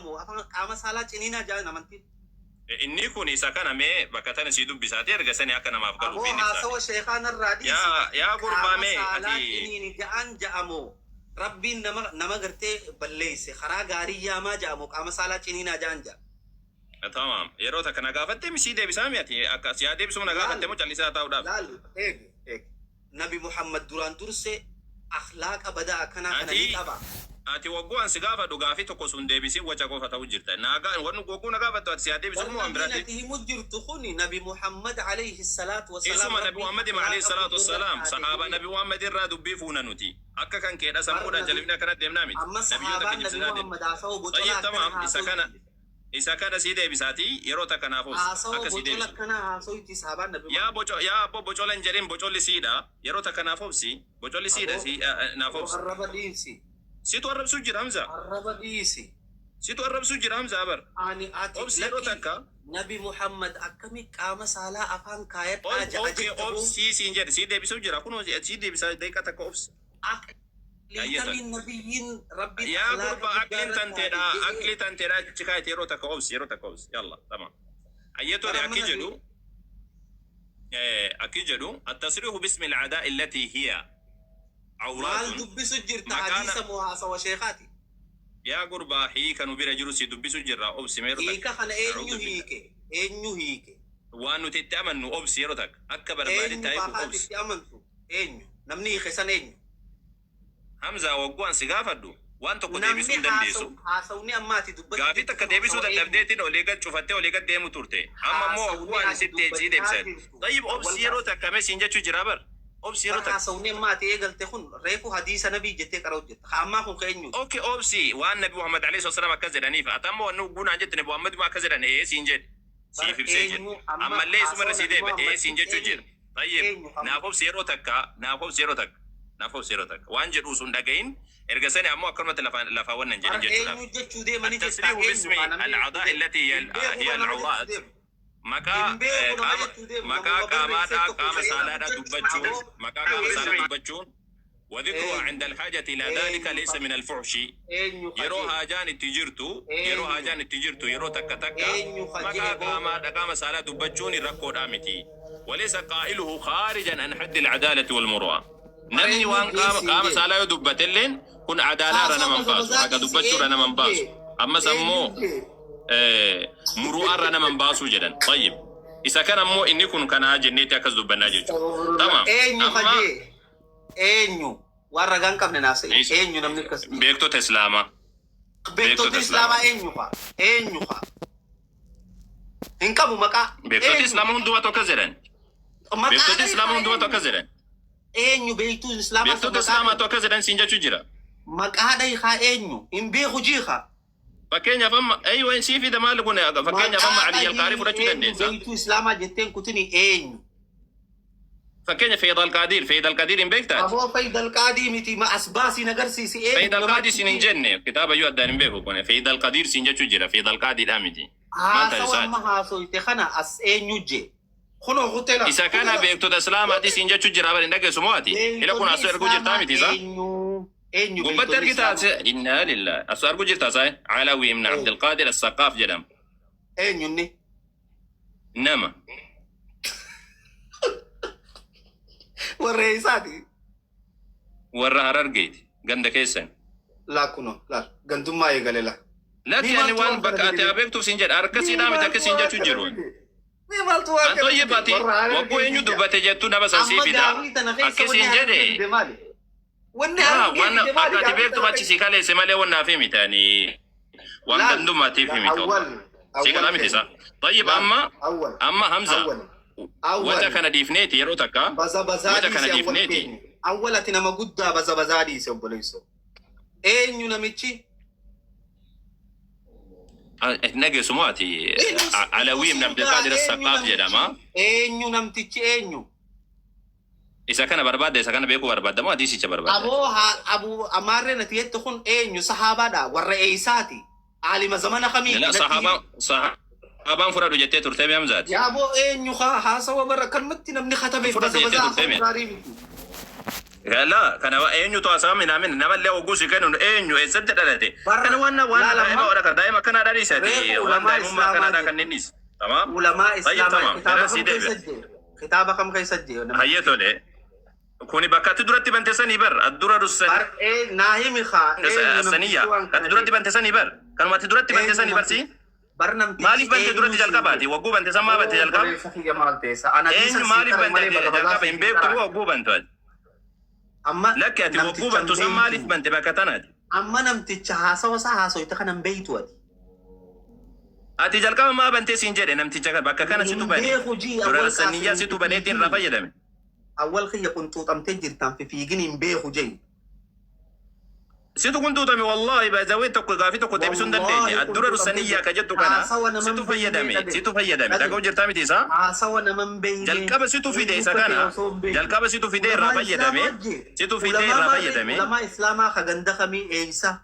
moo afaan qaama saalaa ciniinaa ja'an amantiin. Inni kun isa kana mee bakka tana sii dubbisaati erga sani akka namaaf Aboo galuufi hin ibsaati. haasawa sheekaa narraa dhiisi. Yaa yaa gurbaa Qaama mee saalaa ati ciniini ja'an ja'amoo Rabbiin nama nama gartee balleeyse karaa gaarii yaamaa ja'amoo qaama saalaa ciniinaa ja'an ja'a. Tamaam yeroo takka na gaafatte mi sii deebisaa mi ati akka si haa deebisuuf na Laal gaafatte moo callisaa taa'uudhaaf. laal eegi eegi Nabi Muhammad duraan durse akhlaaqa badaa akkanaa kana ni Ati qaba. ati wagguu an si gaafadhu gaafii tokko sun deebisin waca qofa ta'u jirta. Naa gaa wannu wagguu na gaafattu ati si haa deebisu Bar moo waan nabiin biraati. ati himu jirtu kuni Nabi Muhammad alayhi salaatu wassalaam Isuma Nabi Rabbiin Muhammad alayhi akhlaaqa salaatu guddoo irra wassalaam kaate sahaaba jedhee. Nabi Muhammad irraa dubbii fuuna nuti. Akka kan keedha Bar sammuudhaan Nabi jalifne akkana deemnaa miti. amma Nabiyyoota sahaabaan Nabi kijibsiisaa deemna. Muhammad haasawa bocola Tayyib akkana tamaam isa kana haasoyti. isa kana sii deebisaati yeroo takka naaf obsi Haasawa akka sii bocola deebisu. akkanaa haasoyti sahaabaan Nabi Yaa Muhammad. boco yaa abbo bocola hin jedhin bocolli siidha yeroo takka naaf obsi bocolli siidha Aboo si naaf aboo obsi. arraba dhiisi. Situ arrabsuu jira Hamza. Arraba dhiisi. Situ arrabsuu jira Hamza bar. Ani ati Obsi yeroo lakki takka. Nabi Muhammad akkami qaama saalaa afaan kaayadhaa Ol ja'a okay jetta boo? obsii siin jedhe sii deebisuu jira kunoo sii deebisaa daqiiqaa takka obsi. Aqlii Ayyee tole. tamiin nabiyyiin Rabbiin Yaa akhlaaqa gurbaa guddaa aqliin irra kaa'e tanteedha je'ee aqlii tanteedha achi kaayite yeroo takka obsi yeroo takka obsi yalla tamam. Ayyee bar tole amma akki nabi jedhu akki jedhu attasriihu bismi al'adaa illati hiya maal awraatun dubbisu jirta maqaana hadiisa moo haasawa sheekhaati? Yaa gurbaa hiika nu bira jiru si dubbisu jirra obsi mee yeroo takka Hiika kana eenyu a'uuzu billah. hiike? Eenyu hiike? Waan nuti itti amannu obsi yeroo takka akka barbaadetti Eenyu haa hiiku faa ati obsi. itti amantu? Eenyu? Namni hiike san eenyu? Hamzaa wagguu an si gaafadhu waan tokko deebisuu Namni hin dandeessu. haasaw haasawni amma ati dubbachuu Gaafii jirtu takka kun deebisuu haasawa eenyuuti? dadhabdeetiin olii gad cufattee olii gad deemu turte. Amma immoo wagguu Haasawni ani ati sitti sii dubbachaa deebisa. jirtu Tayyib awwal obsi yeroo kaasi. takka mee siin jechuu jira bar. Obsi yeroo Bar takka. haasawni amma ati eegalte kun reefu hadiisa nabii jettee qara'u jirta. Ka ammaa kun ka eenyuuti? Ok obsi waan nabi Muhammad alayhi salatu wasalam akkas jedhaniif ati amma wanni ugguu naan jette nabi Muhammad ma akkas jedhan ee siin jedhe Bar siif ibsee jira eenyu amma ammallee isuma haasawa irra sii nabi deeba ee Muhammad siin kun jechuu eenyu? jira tayyib Eenyu naaf amma? obsi yeroo takka naaf obsi yeroo takka naaf obsi yeroo takka waan jedhu sun dhagayin erga sani ammoo akkanumatti lafa lafaa wannan Bar jedhin jechuudhaaf eenyu jechuu deemanii jettaa التصريح eenyu باسم kaa namni jechuu الأعضاء deemu? التي هي Hin beeku هي bar nama jechuu العورات deemu. maqaa Hin beeku nama qaama jechuu deemu maqaa namuma barreessee qaamaadhaa tokko qaama ka'ee saalaadhaa dubbachuun aboo maqaa qaama saalaa eenyu dubbachuun وذكرها eenyu عند الحاجة إلى ذلك eenyu ليس ka من الفحش eenyu ka yeroo jee haajaan itti jirtu yeroo eenyu haajaan itti jirtu yeroo takka takka eenyu ka maqaa jee boo qaamaadha qaama saalaa dubbachuun rakkoodhaa miti وليس قائله خارجا عن حد العدالة والمروءة bar namni eenyu waan jee qaama siin qaama jee saalaa yoo dubbatelleen kun adaalaarra haasawa nama hin baza baasu bazaa haqa dhiisi dubbachuurra eenyu nama hin baasu jee ammas eenyu ammoo jee muru'arra nama hin baasuu jedhan tayyib isa kana ammoo inni kun kanaa jenneetti akkas dubbannaa jechuudha Astaghfirullah tamaam eenyu ka amma jee eenyu waan ragaa hin qabne naaf se'i eenyu namni akkas jee beektota islaamaa beektota beektota islaamaa islaamaa eenyu ka eenyu ka hin qabu maqaa beektota eenyu islaamaa hundumatu akkas jedhan maqaa beektota dhahii islaamaa kaa hundumatu eenyu akkas jedhan eenyu beektuun islaamaa san beektota maqaa islaamaatu dhahi akkas jedhan siin jechuu jira maqaa dhahi kaa eenyu hin beeku jii kaa fakkeenyaaf amma aywa sii fida maal kun fakkeenyaaf amma maqaa aliyyi alqaarii dhahii fudhachuu eenyu dandeessa beektuu islaamaa jetteen kutini eenyu fakkeenya Fayyad Alqaadir Fayyad Alqaadir hin beektaati aboo fayyidal qaadii miti ma as baasii nagarsiisi eenyu Fayyad nama Alqaadir achi siin hin jee jenne kitaaba iyyuu addaan hin beeku kun Fayyad Alqaadir siin jechuu jira Fayyad Alqaadiidhaa miti maal taate haasawa isaati amma haasoyte kana as eenyu jee kunoo kutela isa kana kutela beektota islaamaati siin jechuu jira bari hin dhageessu moo ati ila kun beektonni asoo erguu jirtaa islaamaa miti isa eenyu eenyu gubbatti beektonni argita islaamaa inna lillahi asoo arguu jirta isaa Alawi ibn eenyu Abdulqaadir As-Saqaaf jedhama eenyu inni nama warra eessaati warra Harargeeti ganda keessan laa kunoo laa gandummaa eegale laa mee lakki ani maaltu waan waan kana bakka ati fide haa beektuuf siin jedha mee harkasiidhaa miti maaltu akka siin waan jechuu kana jiru fide mee maaltu waan An kana toyye fide bati warra wagguu harargee eenyu siin jedha dubbate jettu nama san sii amma fida gaafii tana keessa akki wanni siin harargee jedhe fide maali wanni yaa harargee waan fide maali akka ati gaafii beektu tana achi keessa si kaleesse malee wannaaf himite ani waan laal gandummaatiif himite awwal wallah si awwal kalaa miti keenya isa tayyib laal amma awwal amma Hamza awwal waca awwal kana dhiifneeti yeroo takka baza bazaa waca kana dhiise awwal dhiifneeti keenya awwal ati nama guddaa baza bazaa dhiise obboleessoo eenyu namichi Dhageessu moo ati eenyu Alawii ibn suutaa Abdulqaadir eenyu As-Saqaaf namtichi jedhama eenyu namtichi eenyu isa kana barbaadda isa kana beekuu barbaadda moo hadiisicha barbaadda aboo haa abu amaarreen ati jettu kun eenyu sahaabaadha warra eeysaati aalima zamana kamiiti La natti sahaabaan himi sahaabaan fudhadhu jettee turtee mi Hamzaati yaa aboo eenyu haa haasawa bara kanumatti namni katabeef fudhadhu baza jettee bazaa turtee haasawuu mi gaarii miti. Laa kana eenyutu haasawaa minaamin namallee hogguu si kennu eenyu eessatti dhalate? Barra Kana waan waan laal daa'ima amma warra kan daa'ima akkanaa dhaliisati reefu waan ulamaa daa'imummaa islaamaa akkanaadhaa jee kanneen dhiis. Tamaam. Ulamaa Tayyib islaamaa tamaam. kitaaba Gara sii kam keessa deebi'a. jee kitaaba kam keessa jee namtichi? Hayyee tole. Kuni bakka ati duratti bante sanii bar addura russan Bar ee naa himi kaa eenyu namtichi saniyya. waan Ati kana duratti ta'e? bante sanii bar. Kanuma ati duratti bante Eenyu sanii bar si. namtichi? Bar namtichi Maaliif bante eenyu duratti siin jalqabaati? jedhe? Wagguu bante san maa bante Oo jalqaba? obboleessa kiyya maal teessa? Ana Eenyu hadiisa sii maaliif qara bante malee ati bakka bagaa jalqaba sii hin hin beektu moo qaraane. wagguu bantu ati? Amma Lakki ati wagguu namticha hin bantu san maaliif beektu. bante bakka tanaati? Amma namticha haasawa isaa haasoyte kana hin beektu ati. Ati jalqaba maa bantee siin jedhe namticha kana bakka kana situ Hin bane. beeku jii Dura awwal saniyyaa qaasim situ baneetiin irraa fiigini. fayyadame. Awwal kiyya qunxuuxamtee jirtaan fi fiigini hin beeku jee. Situ kuntuutame wallahi baazawee tokko gaafii tokko deebisuu hin dandeenye. Wallaahi Addura qunxuuxamtee rusaniyyaa jirta. ka jettu kana Haasawa nama situ hin beeknee fayyadame dhabe. situ fayyadame. Dhabe. Dhaga'u jirtaa miti isaa? Haasawa nama hin beeknee. Jalqaba situ fide Eenyu isa akka ta'e kana osoo hin beekne. jalqaba situ fide irraa Ulamaa fayyadame islaamaa jee. situ fide Ulamaa irraa maarree fayyadame. ulamaa islaamaa ka ganda kamii eeysa?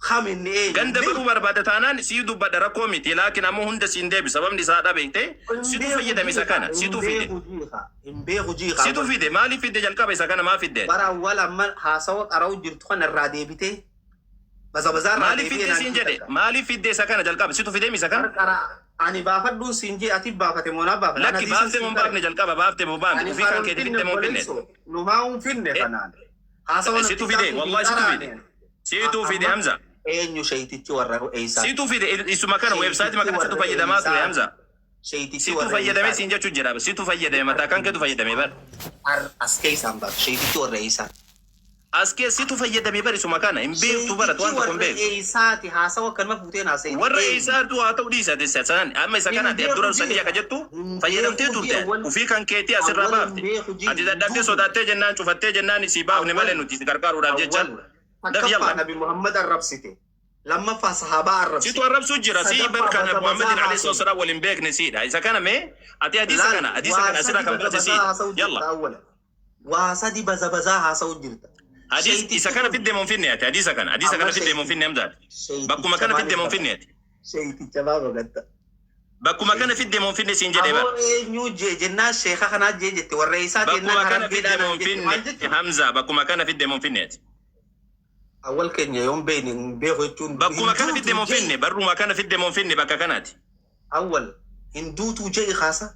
Kam inni eenyu? Hin Ganda baruu beektu. barbaada taanaan sii dubbadha rakkoo miti laakiin ammoo hunda siin deebi sababni isaa dhabeekte Hin situ beeku fayyadame isa jiiqa. kana Hin situ fide. beeku jiiqa. Hin beeku jiiqa Situ awwal. fide maaliif fidde jalqaba isa kana maa fidde? Bara awwal amma haasawa qara'u jirtu kana irraa deebitee baza bazaa irraa Maaliif deebi'ee fidde naan siin jedhe jiiqadha. maaliif fidde isa kana jalqaba situ fideemi isa Bar kana? qara ani baafadhuun siin jee ati baafate moo naa baafate? An Lakki hadiisan baafte siin moo hin qare. baafne jalqaba baafte moo baafne Ani ofii kan karan keeti finne fidde moo hin finne? obboleessoo numaa hin finne kanaan. Haasawa Situ namtichaa fide kun hin wallahi situ fide. qaraane. Situ fide Amma Hamza. eenyu sheeytichi warra eeysaati? Situ fide isuma kana weebsaayitii Sheeytichi kana situ warra fayyadamaa ture eeysaati? Hamza. Sheeytichi Situ warra fayyadamee eeysaati? siin jechuu jira. Situ fayyadame mataa kan keetu fayyadame bar. As keessaan baatu sheeytichi warra eeysaati? As keessa situ fayyadame bar isuma kana hin beektu bara Sheeytichi waan tokko hin warra beektu. eeysaati? Haasawa akkanuma fuuteen haasa'e Warra eenyu? eessaatu haa ta'u dhiisate san amma isa Hin kana ati beeku dura sanii jiiqa. akka jettu Hin fayyadamtee beeku jii turte awwal ufii kan keetii asirraa awwal hin baafte. beeku jii Ati hin dadhabdee duutu. sodaattee jennaan cufattee jennaan si baafne malee Awwal nuti si gargaaruudhaaf jecha. awwal Daf takkaffaa yalla. Nabi Muhammad arrabsite. Lammaffaa sahaabaa Situ arrabsite. arrabsuu jira si bar Sadaffaa kana baza bazaa Muhammadin alayhi haasa'e. salaam waliin beekne siidha. Isa kana mee ati hadiisa Laal kana hadiisa waa kana asirraa sadi kan baza barate bazaa siidha. haasa'u jirta Yalla. awwala. Waa sadi baza bazaa haasa'u jirta. Hadis isa Sheeytichi kana kun fidde moo hin finne ati hadiisa kana hadiisa amma kana fidde moo hin finne Hamzaati. Bakkuma sheeyticha kana fidde maaliif moo hin baqatta? finne ati. Sheeyticha maa baqatta? Bakkuma kana fidde moo hin finne siin jedhe bar. Aboo eenyu jee jennaan sheeka kanaa jee jette warra eeysaati jennaan Bakkuma kana harargeedhaa fidde moo naan hin jette maal finne jechuudha? Hamza bakkuma kana fidde moo hin finne ati. Awwal keenya yoon beekne hin beeku jechuun hin Bakkuma kana fidde duutuu moo hin jee finne barruma kana fidde moo hin finne bakka kanaati. awwal hin duutuu jee kaasa.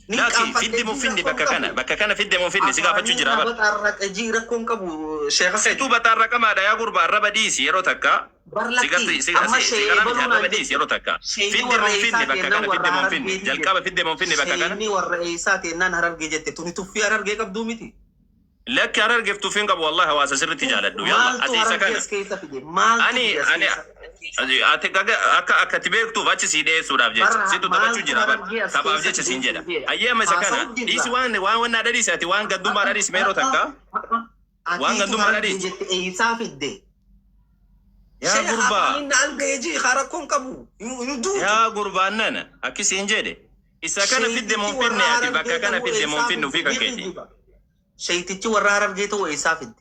Nin Laaki qaanfadhe fidde moo jii finne rakkoon bakka kana qabu. bakka kana fidde moo finne si gaafachuu Afaaniin jira na bar. baxaarraqe jii rakkoon qabu sheeka Situ keenya. baxaarraqamaadha yaa gurbaa arraba dhiisi yeroo takka. Bar Si lakkii garti si amma si si shee kana miti eebaluu arraba naan dhiisi jette yeroo takka. sheeyni Fidde warra moo hin finne eeysaati bakka jennaan kana warra fidde moo hin finne harargeetii jalqaba jette. fidde moo hin finne bakka kana. Sheeyni warra eeysaati jennaan harargee jette tuni tuffii harargee qabduu miti. Lakki harargeef tuffiin qabu wallahi hawaasa sirriitti jaaladhu yalla Maaltu ati isa harargee kana. as keessa fide? Maaltu Ani fide as ani keessa? ati akka akka ati beektuuf achi sii dhiyeessuudhaaf jecha Barra situ taphachuu maaltu jira bar harargee as taphaaf keessa jecha fide siin jedha. siin jedha. Ayyee amma isa kana Haasa'u dhiisi jirra. waan waan wannaa dhadhiisi ati waan gaddummaa dhadhiisi meeroo takka waan Atiitu gaddummaa harargee dhadhiisi. jette eeysaa fidde. Yaa Sheekh gurbaa afaaniin na albee jii rakkoon qabu hin duutu. yaa gurbaan nana akkisiin jedhe isa kana fidde moo Sheeytichi hin warra finne ati harargee bakka kana ta'uu fidde moo eeysaa hin finne fidde ofii kan ni keeti. kijiba. Sheeytichi warra harargee ta'uu eeysaa fidde.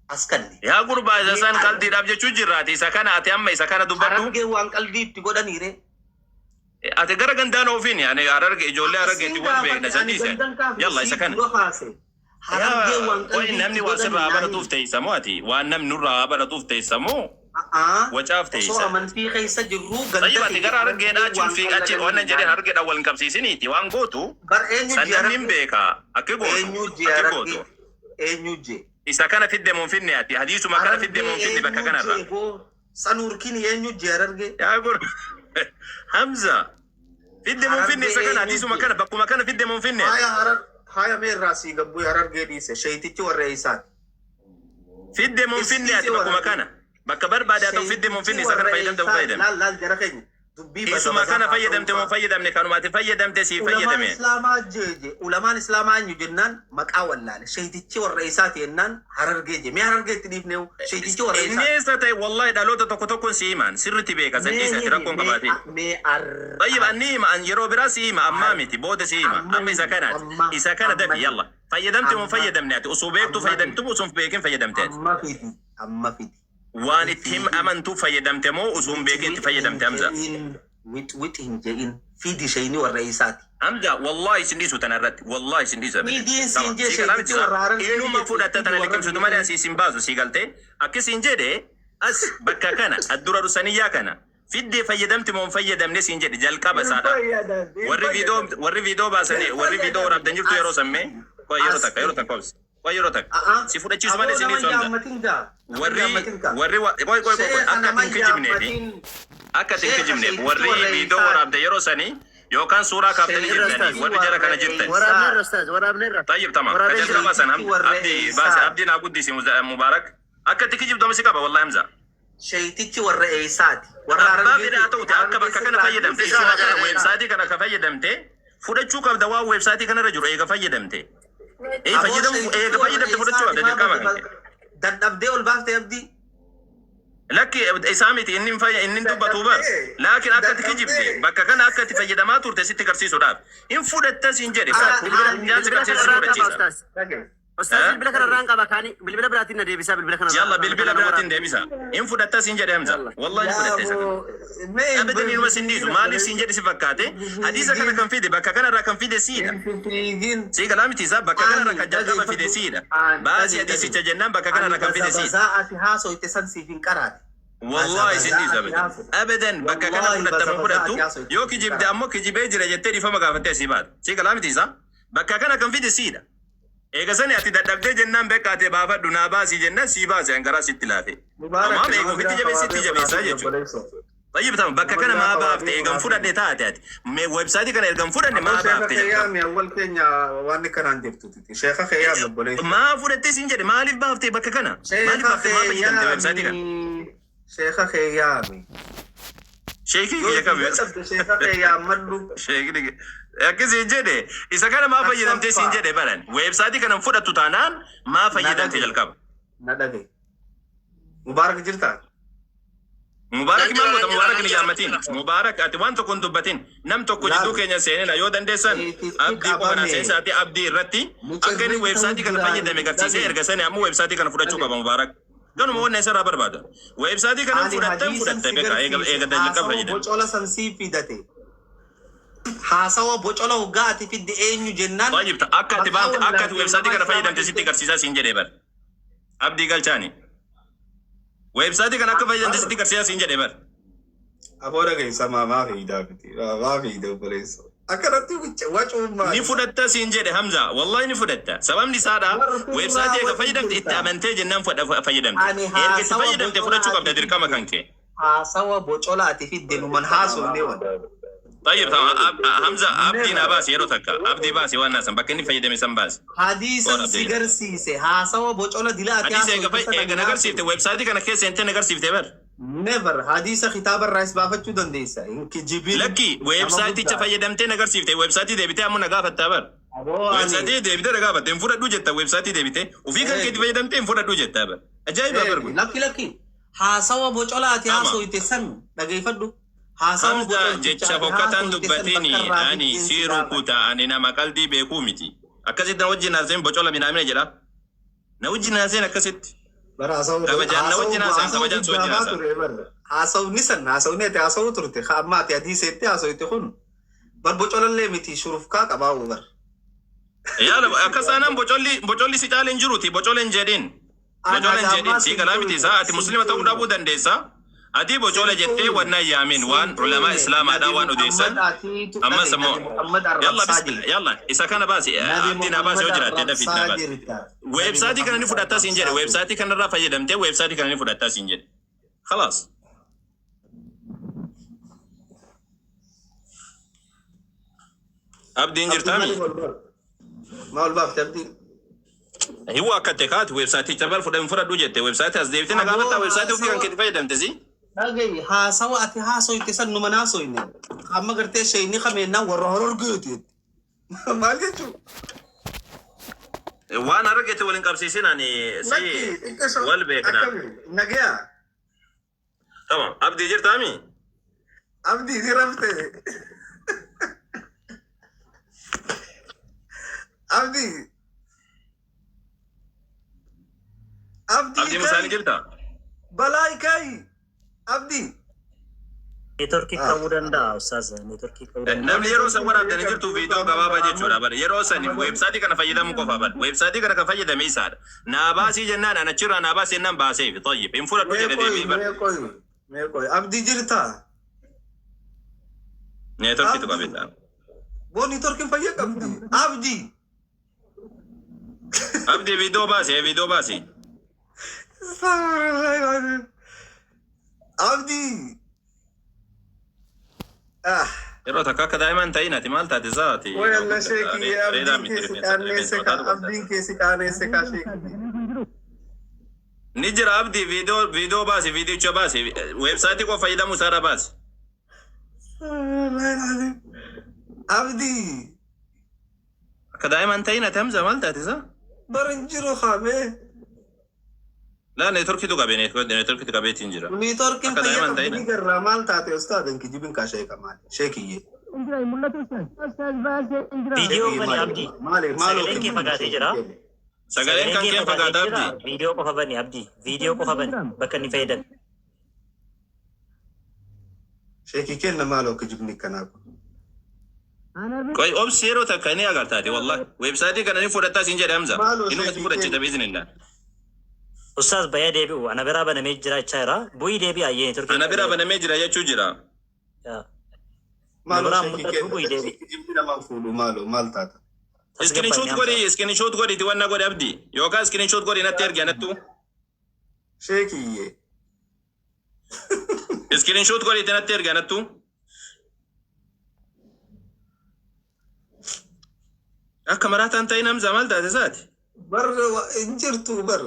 As kanne. Yaa gurbaa isa Mee san qaldiidhaaf jechuu jirra ati isa kana ati amma isa kana dubbadhu. Harargee waan qaldii itti godhaniire. Ati gara gandaan ofiin ani hararge ijoollee harargeetti Siin wal beekna gaafadhe san ani dhiise. gandan kaafne Yalla isa sii kana. dura kaase. Harargee waan Yaa qalbii wayi namni itti waa godhani sirraa naa baratuuf himi. teessa moo ati waan namni nurraa baratuuf teessa moo A'aa wacaaf osoo teessa. amantii keessa jirruu ganda Tayyib ati keenya gara harargee harargeedhaa achiin waan fi achi qalladanii wannan naa jedheen himi. harargeedhaan wal hin qabsiisiniiti waan gootu Bar eenyu san jee namni hin harargee? beeka akki gootu Eenyu jee akki harargee? gootu. Eenyu jee? Isa kana fidde moo hin finne ati hadiisuma kana fidde Harargee moo hin finne bakka eenyu kanarra. jee goo? Sanuurkiin eenyu jee harargee? Yaa gur Hamza fidde moo hin finne Harargee isa kana eenyu hadiisuma jee? kana bakkuma kana fidde moo hin finne ati. Haya harar haya mee irraa sii gabbuu harargee dhiise sheeytichi warra eeysaati. Fidde moo hin finne ati Istiise bakkuma warra kana bakka barbaade haa ta'u fidde moo hin sheeytichi finne isa kana warra fayyadamte moo eeysaati. fayyadamne. Laal laal jara keenya dubbii baza Isuma bazaa kana haasa'uu fayyadamte moo faa. fayyadamne kanuma ati fayyadamte sii Ulamaan fayyadame. islaamaa jeeje ulamaan islaamaa eenyu jennaan maqaa wallaale sheeytichi warra eeysaati jennaan harargee je mee harargee itti dhiifneewu sheeytichi warra Inni eeysaati. eessa ta'e wallahi dhaloota tokko tokkoon si himaan sirriitti beeka san Mee dhiisi ati himi rakkoon mee qabaatiin. mee Tayyib anni hima an yeroo biraa si hima ammaa miti booda si hima amma amma isa himi kanaati amma isa kana amma dafi himi yalla fayyadamte moo amma fayyadamne ati osoo beektu amma fayyadamtu fidi osoo hin beekin fayyadamte ati. amma fidi amma fidi. Waan Hin itti him fiigin amantuu fayyadamte moo osoo hin beekin itti hin fayyadamte Hamza. jedhin Wix wix hin je'in. Fidi shayni warra isaati. Hamza, wallahi isin dhiisu tana irratti, wallahi isin dhiisu abadan. Fidiin Tama siin jee sii galaa miti sheeytichi isaa warra harargee inuma fide fudhatta fidi tana warra liqimsitu malee harargee. asii isin baasu sii galtee akki siin jedhe as bakka kana addura rusaniyyaa kana fiddee fayyadamti moo hin fayyadamne siin jedhe jalqaba Hin isaadha. fayyadamne, hin Warri viidoo fayyadamne. warri viidoo baasanii Hin warri viidoo fayyadamne. waraabdan jirtu yeroo As sammee fidi. qoy yeroo As takka yeroo fidi. takka obsi qoy yeroo takka A'a. si fudhachiisu malee Aboo siin nama dhiisu hin Hamza. jaammatin gaa. Nama hin Warri jaammatin gaa. warri qoy qoy qoy qoy Sheekha akka nama ati hin hin kijibneefi jaammatin. akka ati hin Sheekha kijibneef sheeytichi warri warra viidoo eessaati. waraabde yeroo sanii yookaan suuraa kaaftanii Irra jirtanii ustaaz. warri jara Sheeytichi kana warra jirtan. Waraabneerra eessaati. ustaaz, waraabneerra. Tayyib tamam. Ka Waraabeen jira. jalqabaa san Sheeytichi warra Abdi baase eessaati. Abdi naa guddisi Mubaarak. Akka itti kijibdu amma si qaba wallahi Hamza. Sheeytichi warra eessaati. Warra Abbaa harargeeti. fedhe haa ta'uti akka Harargee bakka kana sirraa fayyadamte dhiise isuma warra kana eessaati. weebsaayitii kana ka fayyadamte fudhachuu qabda waan weebsaayitii kanarra jiru eega fayyadamte. Ee Aboo fayyadamu sheeytichi eega warra fayyadamte fudhachuu eessaati qabda maa dirqama kan kee. dadhabdee ol baafte abdii. Lakki isaa miti inni hin fayya inni hin dubbatu bar. Dadhabdee Laakiin akka ati kijibde dadhabdee. bakka kana akka ati fayyadamaa turte sitti garsiisuudhaaf. Hin fudhatta siin jedhe Ustaaz, bar. bilbila Bilbila miyyaan si bilbila garsiisa si kanarraan qaba fudhachiisa. ustaaz. Dhagaye. Ustaaz Eh? bilbila kanarraan qaba kaani bilbila biraatiin na deebisaa bilbila kanarraa Yalla kana bilbila na biraatiin waraaba. deebisa. Hin fudhatta siin jedhe Hamza. Yalla. Wallahi hin Yaa fudhatta isa kana. aboo mee hin Abadan inuma sin dhiisu. fiigin Maaliif siin jedhe si fakkaate? Hadiisa kana fiigin kan fide bakka kanarraa kan fide siidha. hin fiigin. Sii galaa miti isaa bakka kanarraa Ani kan jalqaba fide dhageeffadhu. siidha. Ani Baasii dhagaye dhagaye. hadiisicha jennaan bakka Ani kanarraa kan fide baza siidha. bazaa ati haasoyte san siif hin qaraate. Baza Wallahi sin bazaa dhiisu ati abadan. haasoyte. Abadan bakka kana Wallahi fudhatta baza moo bazaa fudhattu ati haasoyte yoo siif hin kijibde qaraate. ammoo kijibee jira jettee dhiifama gaafattee asii baata. Sii galaa miti isaa bakka kana kan fide siidha. Eega sani ati dadhabdee jennaan beekaatee baafadhu naa baasii jennaan sii baase hangaraa sitti laafe. Mubaarak Tamaam eega nama ofitti biraa jabeessitti kawaabee jabeessaa qoraafii jechuudha. obboleessoo. Tayyib tamam bakka Nama kana biraa maa kawaabee baafte eegan qoraafii. fudhadhe taate ati. Mee weebsaayitii kana ergan fudhanne Aboo maa sheeka baafte kee jalqaba. yaami awwal keenya waan kanaan jirtuti. Sheeka kee yaami obboleessoo. Maa fudhattee siin jedhe maaliif baafte bakka kana? Maaliif Sheeka baafte maa kee fayyadamte weebsaayitii kana? yaami. Sheeka kee yaami. Sheekii Yoo kiyya itti kami? dadhabde sheeka kee yaammadhu. Sheekni akkasiin jedhe isa kana maa fayyadamtee siin Takkaffaa jedhe baran weebsaayitii kana hin fudhattu taanaan maa na fayyadamte dhagaye. jalqaba. Na dhagaye. Mubaarak jirtaa? Mubaarak Nan maal jira, goota nan jira, Mubaarak nan ni jira, nan jaammatiin. jira. Mubaarak ati waan tokko hin dubbatin. Nam tokko jidduu Laal. keenya seenina yoo dandeessan Sheetitti abdii qofa naa qabame. seensaati abdii irratti akka inni Mucirri ta'u weebsaayitii kana fayyadame jiraani. garsiisee Dhagaye. erga sani ammoo weebsaayitii kana fudhachuu Dhagaye. qaba Mubaarak. Ganuma wanna isarraa barbaada. Weebsaayitii kana Ani fudhattan hadiisan fudhatte si beeka eega garsiise eega jalqaba haasawa fayyadame. bocola san sii fidate. Haasawa bocola hoggaa ati fidde eenyu jennaan Tayyib akka ati maqaa baante akka ati wallaalte weebsaayitii ulamaa kana islaamaa fayyadamte sitti jettee garsiisaa siin jedhee bar. Abdii galchaani. Weebsaayitii kana akka fayyadamte bar sitti garsiisaa siin jedhee bar. Aboo dhageessa maa fiidaa miti maa fiida obboleessa. Akkanatti wacuun Ni maali? fudhatta siin jedhe Hamza. Wallahi ni fudhatta. Sababni isaadha Warri weebsaayitii irraa eega fayyadamte itti jirta. amantee jennaan fayyadamte. Ani Erga itti haasawa fayyadamte bocola fudhachuu ati qabda dirqama fidde. kan kee. Haasawa bocola ati fidde numan haasofne wan. Tayyib tamam. Hamza abdii naa Never. baasi yeroo takka. Abdii baasi waan naasan bakka inni fayyadame san baasi. Qoor Hadiisan abdii si jira. garsiise haasawa bocola dila ati Hadiisa eega haasofte sana eega hin na garsiifte haasofne. weebsaayitii kana keessa seentee na garsiifte bar. Never. Hadiisa kitaaba irraa is baafachuu dandeessa. Hin kijibin. Lakki Nama weebsaayiticha guddaa. fayyadamtee na garsiifte weebsaayitii deebitee ammoo na gaafattaa bar. Aboo ani. Weebsaayitii deebitee na gaafatte hin fudhadhu jetta weebsaayitii deebitee ofii kan keetti fayyadamtee hin fudhadhu jetta bar. Ajaa'iba bar kun. Lakki lakki. Haasawa bocola ati Ama. haasoyte san dhageeffadhu. Haasawa Hamza bocolticha jecha ati fokkataan haasoyte san bakka dubbatini irraa ani fiddeen si si gaafadhe. rukuta ani nama qalbii beekuu miti. Akkasitti na wajjin haaseen bocola minaamina jedha. Na wajjin haaseen akkasitti. Bara haasawuu Kabajaan na wajjin haasaan haasawuu kabajaan si wajjin guddaa haasaan. ture bara. Haasawni san haasawni ati haasawuu turte ka amma ati adii seetti haasawite kun bar bocolallee miti shurufkaa qabaa'u bar. Yaala akkas aanaan bocolli bocolli si caala hin jiruti bocola hin jedhin. An Bocola hin haga jedhin ammaa sii sin galaa miti tuyne isaa ati sin muslima ta'uu tuyne dhabuu dandeessa. Ati bocola sin jettee tuyne wanna yaamin waan sin ulamaa tuyne islaamaadhaa Nabi waan odeessan Muhammad atiitu ammas dhagaye immoo Nabi Muhammad yalla arrabsaa bismillah jirta. yalla isa kana baasi Nabi abdii naa baasi Muhammad yoo jiraatte dafii naa arrabsaa baasi. jirta. Nabi Weebsaayitii kana ni Muhammad fudhattaa siin jedhe arrabsaa jirta. weebsaayitii kanarraa fayyadamtee weebsaayitii kana ni fudhattaa siin jedhe. Khalaas. Abdiin Abdiin jirtaami? maaliif ol baafte? Maa ol baafte abdiin? Hiwwa akka ta'e kaati weebsaayitii bar fudhan fudhadhu jette weebsaayitii as deebitee na Aboo gaafatta weebsaayitii ofii kan haasawa keetti fayyadamte si. dhagaye haasawa ati haasoyte san numan haasoyne. Amma gartee sheeyni kameennaan warra hororgeeti. Maal jechuu? Waan argate waliin qabsiisin ani si Lakki xiqqeessoo wal beekna. akkami nagayaa Tamam abdii jirtaami? abdii ni rafte. Abdii abdii Abdii Musaani kai jirta? balaay kai abdii. Neetworkii qabuu danda'a ustaaz. Neetworkii qabuu danda'a. Namni yeroo san waraabdanii jirtu viidiyoo gabaabaa jechuudha bara. Yeroo san weebsaayitii kana fayyadamuu qofa bara. Weebsaayitii kana kan fayyadame isaadha. Naa baasii jennaan an achirraa naa baasii jennaan baaseef. Tayyib. Hin fudhadhu Mee jedhe qoyi, deebii bara. mee qoyi, mee qoyi. Abdii jirtaa? Neetworkiitu Abdii. qabedha. Boo neetworkiin fayyaa qabdi. Abdii. Abdii viidiyoo baasee viidiyoo baasii. Abdii. Ah. Yeroo takka akka daa'imaan ta'in ati maal taate saati? Wayalla sheekii abdiin keessi qaaneesse ka abdiin keessi qaaneesse ka sheekii. Ni jira abdii viidiyoo viidiyoo baasi viidiyicha baasi weebsaayitii qofa fayyadamuu isaarra baasi. Abdii. Akka daa'imaan ta'in ati Hamza maal taate saa? Bara hin jiru haamee. Laa neetworkiitu qabee neetworkiitu qabeetiin jira. Neetworkiin Akka fayyaa daa'imaan qabdi ta'in. garraa maal taate ustaad hin kijibin kaa sheeka maali sheekiyyee. Viidiyoo bani abdii. Maali maaloo Sagaleen kee fagaatee jira. Sagaleen kan kee fagaata jira. abdii. Viidiyoo qofa bani abdii. Viidiyoo qofa bani bakka inni fayyadame. Sheekii kenna maaloo kijibni kanaa kun. Qoy obsi yeroo takka ni agartaate wallahi. Weebsaayitii kana ni fudhattaa siin jedhe Hamza. Maaloo Inuma si sheekii fudhachiisa kenna. biiznillah. Ustaaz bayyaa deebi'u. Ana biraa banamee jira jechaa jira. Bu'ii deebi'a ayyee neetworkii. Ana biraa banamee jira jechuu jira. Maaloo Biraa sheekii mul'atu bu'ii kenna. deebi'i. Kijibni namaan fuudhu maaloo maal taata. Iskirinshoot godhi iskirinshoot godhi wanna godhi abdii yookaan iskirinshoot godhi natti ergi anattu. Sheekiyyee. Iskirinshoot godhi natti ergi anattu. Akka maraataan ta'in Hamza maal taate saati? Bar hin jirtu bar.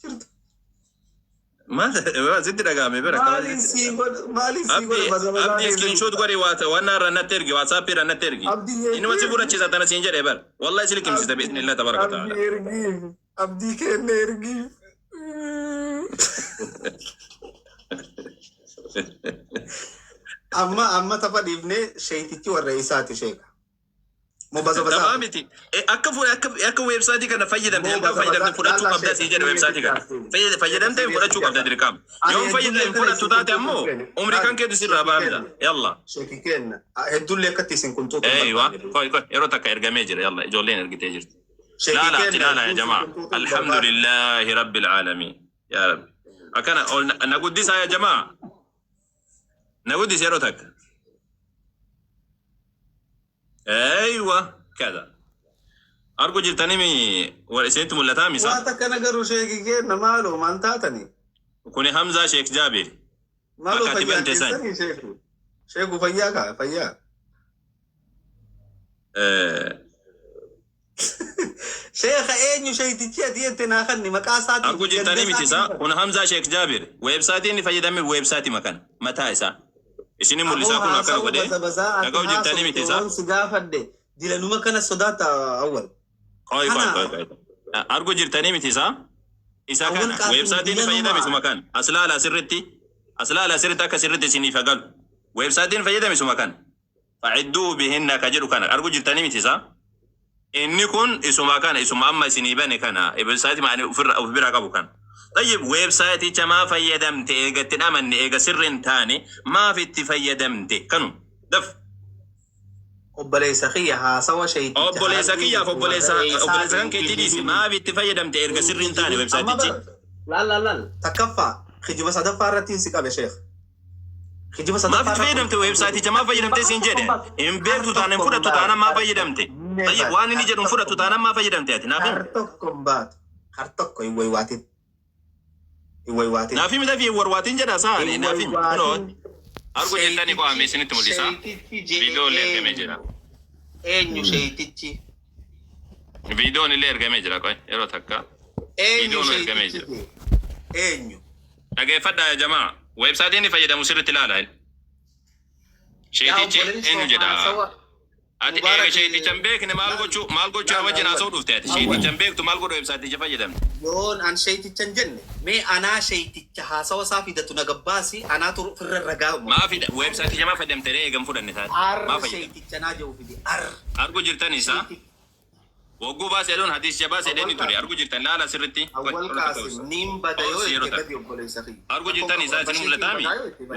Jirtu. Maal sitti dhagahame bira. Maaliin sii godha maaliin sii godha baza bazaa Abdii iskirinshoot godhi wanna irraa natti ergi waatsaappii irraa natti ergi. Abdii ergi. Inni wasi fudhachiisa tana siin jedhe bar. Wallahi si liqimsita biiznillah tabaraka ta'ala. Abdii ergiif. Abdii kenna ergiif. Amma amma tapha dhiifnee sheetichi warra isaati sheeka. Moo baza Taphaa bazaa. miti. Akka akka akka weebsaayitii kana fayyadamte Moo jalqaba baza fayyadamte bazaa. fudhachuu Lallaa qabda sii jedhe sheeka. weebsaayitii kana. Fayyadamte fudhachuu qabda dirqama. Yoo hin fayyadamne fudhattu taate ammoo umrii kan keetu sirraa baamta. Yalla. Sheeki kenna. Hedduullee akkatti isin kuntuutu Eeywa. Koi koi yeroo takka ergamee jira. Yalla ijoolleen ergitee jirti. Laala ati laala ya jamaa. Alhamdulillahi rabbil aalamiin. Yaa rabbi. Akkana ol na guddisaa ya jamaa. Na guddis yeroo takka. Eeywa. Kada. Argu jirtanii mi isinitti mul'ataa misa? Waan takka garuu sheeki kenna maaloo maal taatani? Kuni Hamzaa Sheekh Jaabir. Maaloo Bakka ati fayyaa bante san. keessanii sheeku. Sheeku fayyaa kaa fayyaa. Sheeka eenyu sheetichi ati jette naa kanni maqaa isaatii Argu jirtanii miti isaa kun Hamzaa Sheekh Jaabir. Weebsaayitii inni fayyadame weebsaayitii makan mataa isaa. Isini mul'isaa kun akkana godhee. Dhaga'u jirtanii miti isaa. Si gaafadhe dilanuma kana sodaata awwal. Qoy qoy Kana. qoy qoy. Argu jirtanii miti isaa. Isa Awwal kana qaasim weebsaayitii inni dilanuma. fayyadame isuma kana. As laala asirratti. As laala asirratti akka sirritti isiniif agalu. Weebsaayitiin fayyadame isuma kana. Fa'idduu bihinna ka jedhu kana argu jirtanii miti isaa. Inni kun isuma kana isuma amma isinii bane kana weebsaayitii ani of biraa qabu kana. Tayyib weebsaayiticha maa fayyadamte eega itti dhamanne eega sirri hin taane maaf itti fayyadamte kanu daf. Obboleessa kiyya haasawa sheeticha. Obboleessa kiyyaaf obboleessa obboleessa kan keetii dhiisi maaf itti fayyadamte erga sirri hin taane weebsaayitichi. Laal laal laal takkaffaa kijiba sadaffaa irratti si qabe sheekh. Kijiba Maaf sadaffaa itti fayyadamte weebsaayiticha maaf fayyadamte siin jedhe hin beektu taanaan hin fudhattu taanaan maa fayyadamte. Tayyib waan inni jedhu hin fudhattu taanaan maa fayyadamte ati naaf himi. Har tokko hin baatu. Har tokko hin waywaatin. Hin waywaatin. Naaf himi dafii warwaatiin jedha saa naaf himi. Kunoo argu jettanii qo'ame isinitti mul'isa. Viidiyoon illee ergamee jira. Eenyu sheetichi? Viidiyoon illee ergamee jira qoy yeroo takka. Eenyu Viidiyoon ergamee sheetichi? Eenyu? Dhageeffadhaa yaa jamaa. Weebsaayitiin inni fayyadamu sirriitti ilaala. Sheetichi eenyu jedha. Ati eega sheeticha hin beekne maal gochuu maal gochuu wajjin haasa'uu dhufte ati sheeticha hin beektu maal godhu weebsaayiticha fayyadamte. Yoon an sheeticha hin jenne mee anaa sheeticha haasawa isaa fidatu na gabbaasi anaatu firra ragaa. Maa fida weebsaayiticha maa fayyadamte ree eegam fudhanne taate. Maa Arra fayyadamte. sheeticha naa jiru fide arra. Argu jirtan isaa. Wogguu baasee jedhuun hadiisicha baasee jedheen Awwal ture. Qaasim. Argu jirtan laala sirritti. Awwal Qaasim niin bada yoo Obsi yeroo jette takka. badi obboleessa kiyya. Argu jirtan isaa isin mul'ataami.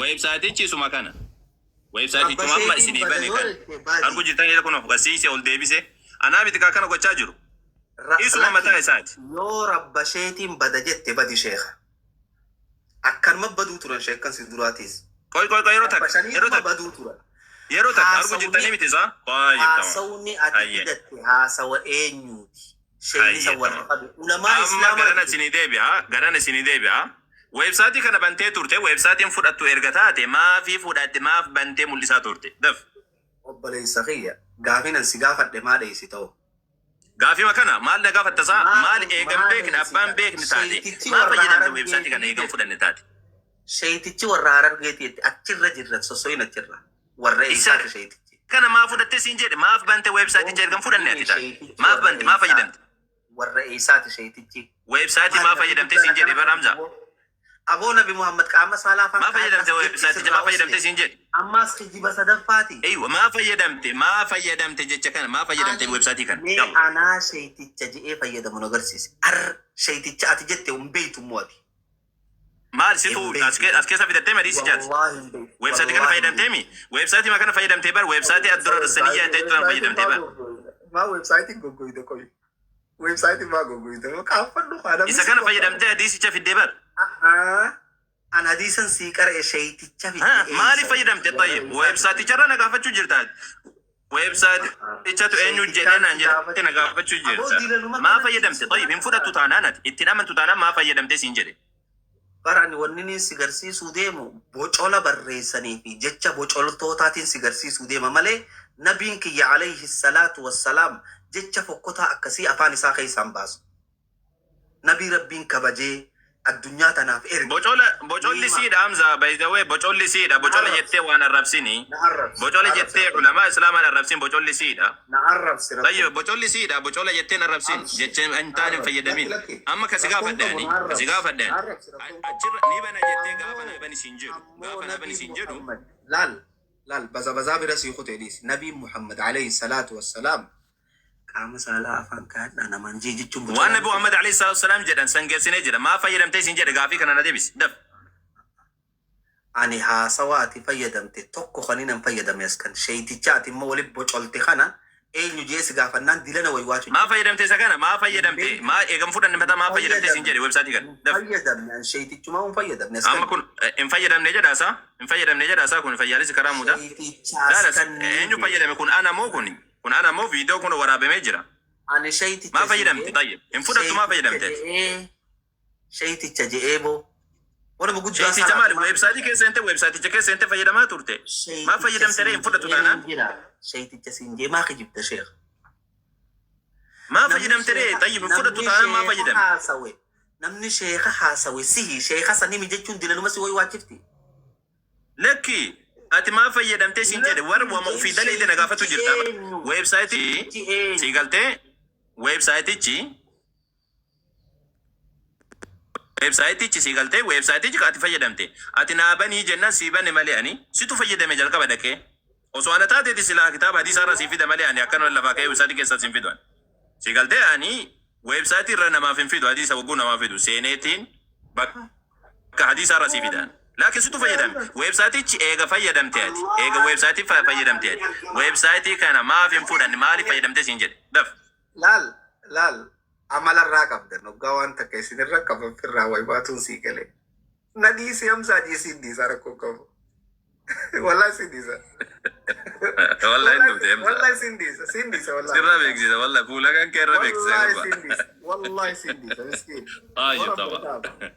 Weebsaayitichi isuma kana. Abba Weebsaayitichuma amma sheetiin isinii bada bane yoo kana. jette badi. Argu jirtan jedha kun gasiise ol deebise. Anaa miti kaa kana gochaa jiru. Isuma mataa Lakki isaati. yoo rabba sheetiin bada jette badi sheeka. Akkanuma baduu turan sheekan si duraatiis. Qoy qoy qoy yeroo Rabba takka yeroo shaniituma takka baduu turan. yeroo takka argu Haasawni jirtanii miti isaa? Baay'ee tamam. haasawni ati Hayyee. fidatte haasawa eenyuuti? Sheeyni Hayyee san warra tamam. qabe. Ulamaa Amma garana islaamaati. isinii deebi'a. Garana isinii deebi'a. Weebsaayitii kana bantee turte weebsaayitiin fudhattu erga taate maafii fudhatte maaf bantee mul'isaa turte? Daf. Obboleessa kiyya gaafin an si gaafadhe maa dheessi ta'u? Gaafima kana maal na gaafatta isaa Maal maal eegan maa beekne abbaan dheessita? beekne taate Sheeytichi maa warra fayyadamte weebsaayitii kana Harargeetii eegan jette. fudhanne taate? Sheeytichi warra Harargeetii jette achirra jirran sossoyin achirra. Warra Isa eessaati sheeytichi? kana maa fudhatte siin jedhe maaf bante weebsaayiticha ergan fudhanne ati taate? Sheeytichi Maaf warra bante maa eessaati? fayyadamte? Warra eessaati sheeytichi? Weebsaayitii Maali maa namni fayyadamte guddaan siin jedhe akkana bara Hamza? Aboo Nabi Muhammad qaama saalaa afaan Maa kaa'e fayyadamte as jetti weebsaayiticha sirraa maa fayyadamte usne. siin jedhe? Ammaas kijiba sadaffaati. Eywa maa fayyadamte maa fayyadamte jecha kana maa fayyadamte Ani weebsaayitii kana? mee Yalla. anaa sheeyticha je'ee fayyadamu nu agarsiise. Ar sheeyticha ati jette hin beeytu immoo ati. Maal situ Hin beeytu. as keessa fidattee madiisi jaati? Wallaahi hin beeytu. Weebsaayitii kana Wallaahi hin fayyadamtee beeytu. mi? Weebsaayitii kana fayyadamtee bar weebsaayitii addura dursanii yaadee turan fayyadamtee bar. Maa weebsaayitiin goggoyte qoyi. Weebsaayitiin maa goggoyte? Qaanfadhu haa namni Isa si kana goggoyte. fayyadamtee hadiisicha fiddee bar. An hadiisan sii qara'e sheeyticha Ha, fidde maaliif eessa? fayyadamte Warra tayyib? eessaati? Weebsaayiticha na gaafachuu jirta. Weebsaayitichatu eenyu jedhee Sheeytichaan naan si jedhe na gaafachuu. gaafachuu Aboo jirta. diilanuma Maa kanatti fayyadamte si tayyib? Hin fudhattu taanaan ati ittiin amantu taanaan maa fayyadamte siin jedhe. Bara ani wanni inni si garsiisuu deemu bocola barreessanii fi jecha bocoltootaatiin si garsiisuu deema malee nabiin kiyya alayhi salaatu wassalaam jecha fokkotaa akkasii afaan isaa keessaan baasu. Nabii Rabbiin kabajee addunyaa tanaaf erge. Bocola bocolli Niima siidha Hamza, by the way, bocolli siidha. Na Bocola arrabsi. jettee waan arrabsini. Na arrabsi. Bocola Na arrabsi jettee rakkoon. ulamaa islaamaan arrabsin bocolli siidha. Na arrabsi Tayyib rakkoon. bocolli siidha bocola jetteen arrabsin Abshir. jecheen hin Na taane hin arrabsi. Lakki fayyadamin. lakki. Amma kasi Rakkoon gaafadhe qabu ani na kasi arrabsi. gaafadhe Na ani. arrabsi rakkoon qabu. Achirra ni bana jettee gaafa Ammoo na bani siin jedhu ammoo gaafa na bani Nabiin siin jedhu Muhammad laal laal baza bazaa bira sii kutee dhiisi. Nabiin Muhammad alayhi salaatu wassalaam qaama saalaa afaan kaa'adhaa namaan jee jechuun waan bocolaa Nabi miti. Muhammad alayhi salaatu wasalaam jedhan san geessinee jedha maa fayyadamtee siin jedhe gaafii kana na deebisi daf. Ani haasawa ati fayyadamte tokko kan hin fayyadame as kan sheeyticha ati immoo walitti bocolte kana eenyu jee si gaafannaan dilana waywaatu Maa jira. fayyadamte isa kana maa Hin fayyadamte beektu. maa eegam fudhanne mataa Hin maa fayyadamte siin fayyadamne. jedhe weebsaayitii kana Hin daf. fayyadamne an sheeytichumaa hin fayyadamne as Amma kan. kun hin fayyadamne jedha isaa hin fayyadamne jedha isaa kun fayyaalessi karaa muudaa. Sheeytichaas Laalas kan ni eenyu beeku. fayyadame kun ana moo kun kun ana moo viidiyoo kun waraabamee jira. Ani sheeyticha Maa siin fayyadamte jee tayyib hin fudhattu maa sheeyticha fayyadamte ati. je'ee sheeyticha je'ee boo. Wanuma guddaa Sheeyticha salaatu maali maal weebsaayitii keessa seente weebsaayiticha keessa seente fayyadamaa turte. Maa sheeyticha fayyadamte ree siin hin fudhattu je'ee taanaan. niin jira. Sheeyticha siin jee maa kijibda sheekh. Maa Namni fayyadamte ree sheeka tayyib hin fudhattu namni taanaan maa sheeka fayyadamte. haasawe namni sheeka haasawe sihi sheeka sanimi jechuun dilanuma si waywaachifti. Lakki ati maa fayyadamtee siin jedhe warra Lakki wama hin ofii jeen daleeyde na gaafatu sheeytichi jirta. eenyu? Weebsaayitii Sheeytichi sii eenyu? galtee weebsaayitichi weebsaayitichi sii galtee weebsaayitichi ati fayyadamte ati naa banii jennaan sii bane malee ani situ fayyadame jalqaba dhaqee osoo ana taateeti silaa kitaaba hadiisa irra sii fida malee ani akkanuma lafaa ka'ee weebsaayitii keessaa siin fidu ani. Sii galtee ani weebsaayitii irra namaaf hin fidu hadiisa wagguu namaaf fidu seeneetiin bakka hadiisa irra sii fidan. Laakiin situ fayyadame weebsaayitichi eega fayyadamte ati eega weebsaayitii fayyadamte ati weebsaayitii kana maaf hin fudhanne maaliif fayyadamte siin jedhe daf. Laal laal amalarraa qabdan hoggaa waan takka isinirra qaban firraa waywaatuun sii galee. Na dhiisi Hamzaa dhiisi dhiisa rakkoo qabu. Wallahi siin dhiisa. Wallahi hin dhufte Hamza. Wallahi siin dhiisa siin dhiisa wallahi. Sirraa beeksisa wallahi fuula kan kee irra beeksisa Wallahi gurbaa. siin dhiisa wallahi siin dhiisa miskiin. Ayyo Warra taba. barbaadu.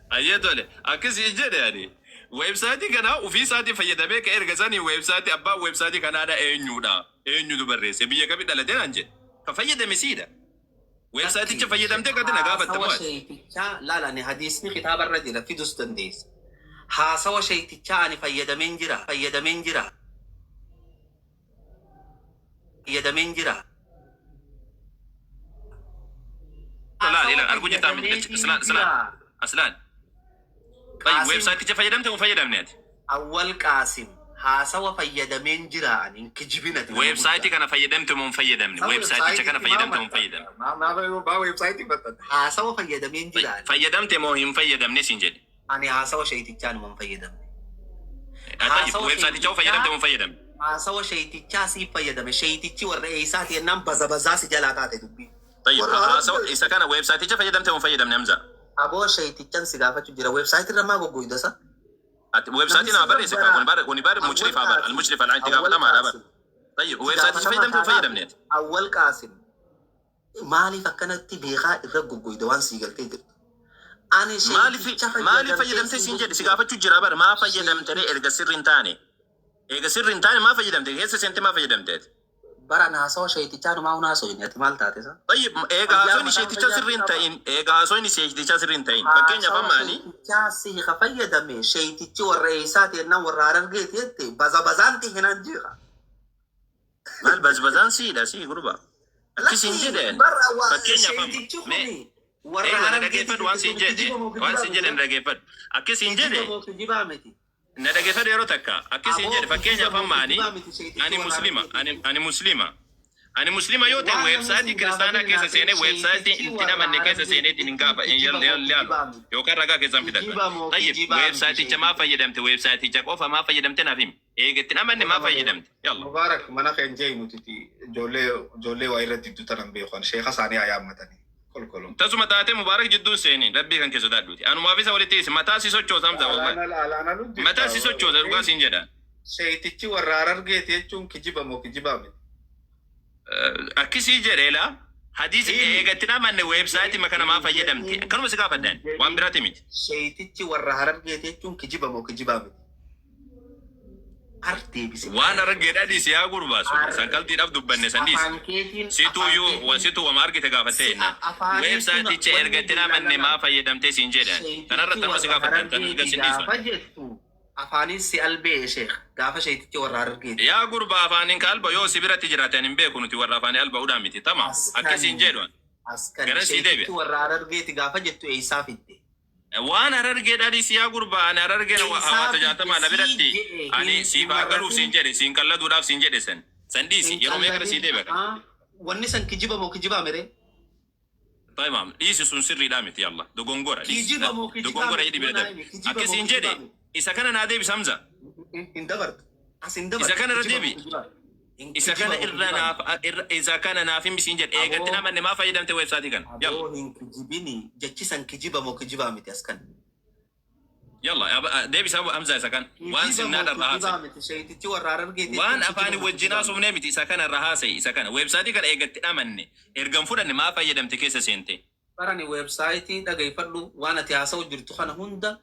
Ayyee tole akkasii jedhe ani weebsaayitii kana ofii isaatii fayyadamee ka erga sanii weebsaayitii abbaan weebsaayitii kanaadha eenyudha eenyutu barreesse biyya kami dhalate naan jedhe ka fayyadame siidha. Weebsaayiticha Lakki fayyadamtee gadi na gaafatte haasawa moo ati? sheeytichaa laal ani hadiisni kitaabarra jira fidus dandeessa. Haasawa sheeytichaa ani fayyadameen jira fayyadameen jira fayyadameen jira. Laal Haasawa ilaal arguu jirtaa miti fayyadameetiin aslaan aslaan jira. aslaan. Tayyib Qaasim weebsaayiticha fayyadamte moo fayyadamne ati? Awwal Qaasim Haasawa fayyadameen jira ani hin kijibin ati nama Weebsaayitii guddaa. kana fayyadamte moo hin fayyadamne? Sa Weebsaayiticha kana weebsaayitiitti maa fayyadamte moo hin fayyadamne? Maa maa weebsaayitii maxxansa. Haasawa fayyadameen jira ani. Fayyadamte moo hin fayyadamne siin jedhe. Ani haasawa sheeytichaa numa hin fayyadamne. Tayyib, Haasawa weebsaayitichaa fayyadamte sheeytichaa moo hin fayyadamne? Haasawa sheeytichaa siif fayyadame. Sheeytichi warra eeysaati jennaan baza bazaa si jalaa taate dubbii. Tayyib, Warra haasawa Harargee. isa kana weebsaayiticha fayyadamte moo hin fayyadamne Hamza? Aboo sheeytichan si gaafachuu jira. Weebsaayitii irra maa goggoyda sa? Ati Namni weebsaayitii nama sirra barreesse kaa bara kuni bara kuni bara Awwal mushrifaa bara al Qaasim. mushrif al itti Awwal gaafatamaadha bara. Qaasim. Tayyib, Itti weebsaayiticha gaafatamaa fayyadamte moo hin taanaaf fayyadamne ati? Awwal Qaasim. Maaliif akkanatti beekaa irra goggoyda waan sii galtee jirtu? Ani Maaliif sheeyticha maaliif fayyadamtee fayyadamte siin siin jedhe si jechuu gaafachuu jira bara maa fayyadamte ree erga sirri hin taane? Eega sirri hin taane maa fayyadamte? Keessa seente maa fayyadamte ati? Bara haasawa sheeytichaa numaa hunaa soyin ati maal taate sa? Tayyib, eega Fayyaa haasawni mataan sheetichaa fayyaa sirri hin qaba. ta'in, eega haasawni sheetichaa sirri hin ta'in. Fakkeenyaaf Haasawa amma ani sheeytichaa si ka fayyadame sheeytichi warra eeysaati jennaan warra Harargeeti jette baza bazaanti hinan jira. Maal bazbazaan siidha sii gurba. Akki siin Lakki jedhe bara wa fakkeenyaaf amma sheeytichi mee kuni warra eega na Harargeeti dhageeffadhu waan jette siin sun jedhe kijiba moo waan kijibaa siin miti jedhe na dhageeffadhu. Akki siin Kijiba jedhe moo kijibaa miti? Na dhageeffadhu yeroo takka akki siin Aboo jedhe kijiba fakkeenyaaf moo amma ani kijibaa miti sheeytichi ani warra muslima Harargeeti ani jette? ani muslima ani muslima yoo ta'e Waan namni weebsaayitii siin kiristaanaa gaafatin keessa naa seenee ta'e weebsaayitii sheeytichi itti warra namanne keessa Harargeeti seeneetiin hin jechuun gaafa hin kijiba moo yaalu kijibaa miti? yookaan ragaa keessan fidadha. Kijiba moo Tayyib, kijibaa miti weebsaayiticha maa sheeytichi? fayyadamte? Weebsaayiticha qofa maa fayyadamte naaf himi. Eega itti namanne maa fayyadamte? Yalla. Mubaarak mana kan jee nuti ijoollee ijoollee waa irratti diddu tanan beekan sheeka isaanii haa yaammatanii kolkoloo. Tasuma taatee Mubaarak jidduun seeni rabbii kan keessa sodaadhuuti. Anumaaf isa walitti dhiisi mataa si sochoosa Hamza wallahi. Alaana alaana nu Mataa si sochoosa dhugaa siin jedha. Sheeytichi warra Harargeeti jechuun kijiba moo kijibaa miti? Akkisii jedhee laa hadiisi Hin eega itti namanne weebsaayitii makana maa Hin fayyadamte jedhin akkanuma si gaafadhaan hin waan jedhin biraati miti. sheeytichi warra Harargeeti jechuun kijiba moo kijibaa miti? Har deebise Waan kana. Harargeedhaa dhiisi yaa gurbaa sun Har san qalbiidhaaf dubbanne san dhiisi. afaan keetiin Situu afaan iyyuu keetiin situu wama argite gaafattee si jennaan. afaaniitu Weebsaayiticha erga wanni itti namanne laala maa fayyadamte siin jedhan. Kanarratti sheeytichi amma si warra gaafadhaan tan Harargeeti gad sin dhiisu. gaafa jettu afaanin si albee sheekh gaafa sheeytichi warra Harargeeti. Yaa gurbaa afaaniin ka alba yoo si biratti jiraate ani hin beeku nuti warra afaanii alba miti tama akkasiin Askani jedhu askani garan sii sheeytichi deebi'a. warra Harargeeti gaafa jettu eeysaa fidde? Waan Harargeedhaa dhiisi yaa gurbaa ani Harargeen Eeysaa hawaasa fidde 60 na sii biratti je'e ani hin siif haa galuuf siin marratin jedhe siin qalladuudhaaf siin jedhe san san dhiisi hin yeroo meeqa sii qalladin deebi'a kana. Wanni san kijiba moo kijibaa mere? Tamam dhiisi sun sirriidhaa miti yalla dogongora dhiisi Kijiba moo kijibaa dogongora miti jedhi bira yoo naa darbi himi kijiba moo akkasiin jedhe kijibaa miti? isa kana naa deebis Hamza. Hin dabartu. As hin Isa dabartu. kana irra Kijiba moo deebi. kijibaa? Hin Isa kijiba kana moo irra kijibaa naaf miti? irra isa kana naaf himi siin jedhe eegatti Aboo namanne maa fayyadamte weebsaayitii kana yalla. Aboo hin kijibini jechi san kijiba moo kijibaa miti as kan? Yalla deebis Hamza isa kana waan Kijiba sinnaa moo dharra kijibaa haasa'e. miti sheeytichi warra Harargeeti Waan jechuun kijiba afaanii moo wajjin kijibaa miti? haasofnee miti isa kana irra haasa'e isa kana weebsaayitii kana eegatti amanne ergan fudhanne maa fayyadamte keessa seente. Barani weebsaayitii dhageeffadhu waan ati haasa'u jirtu kana hunda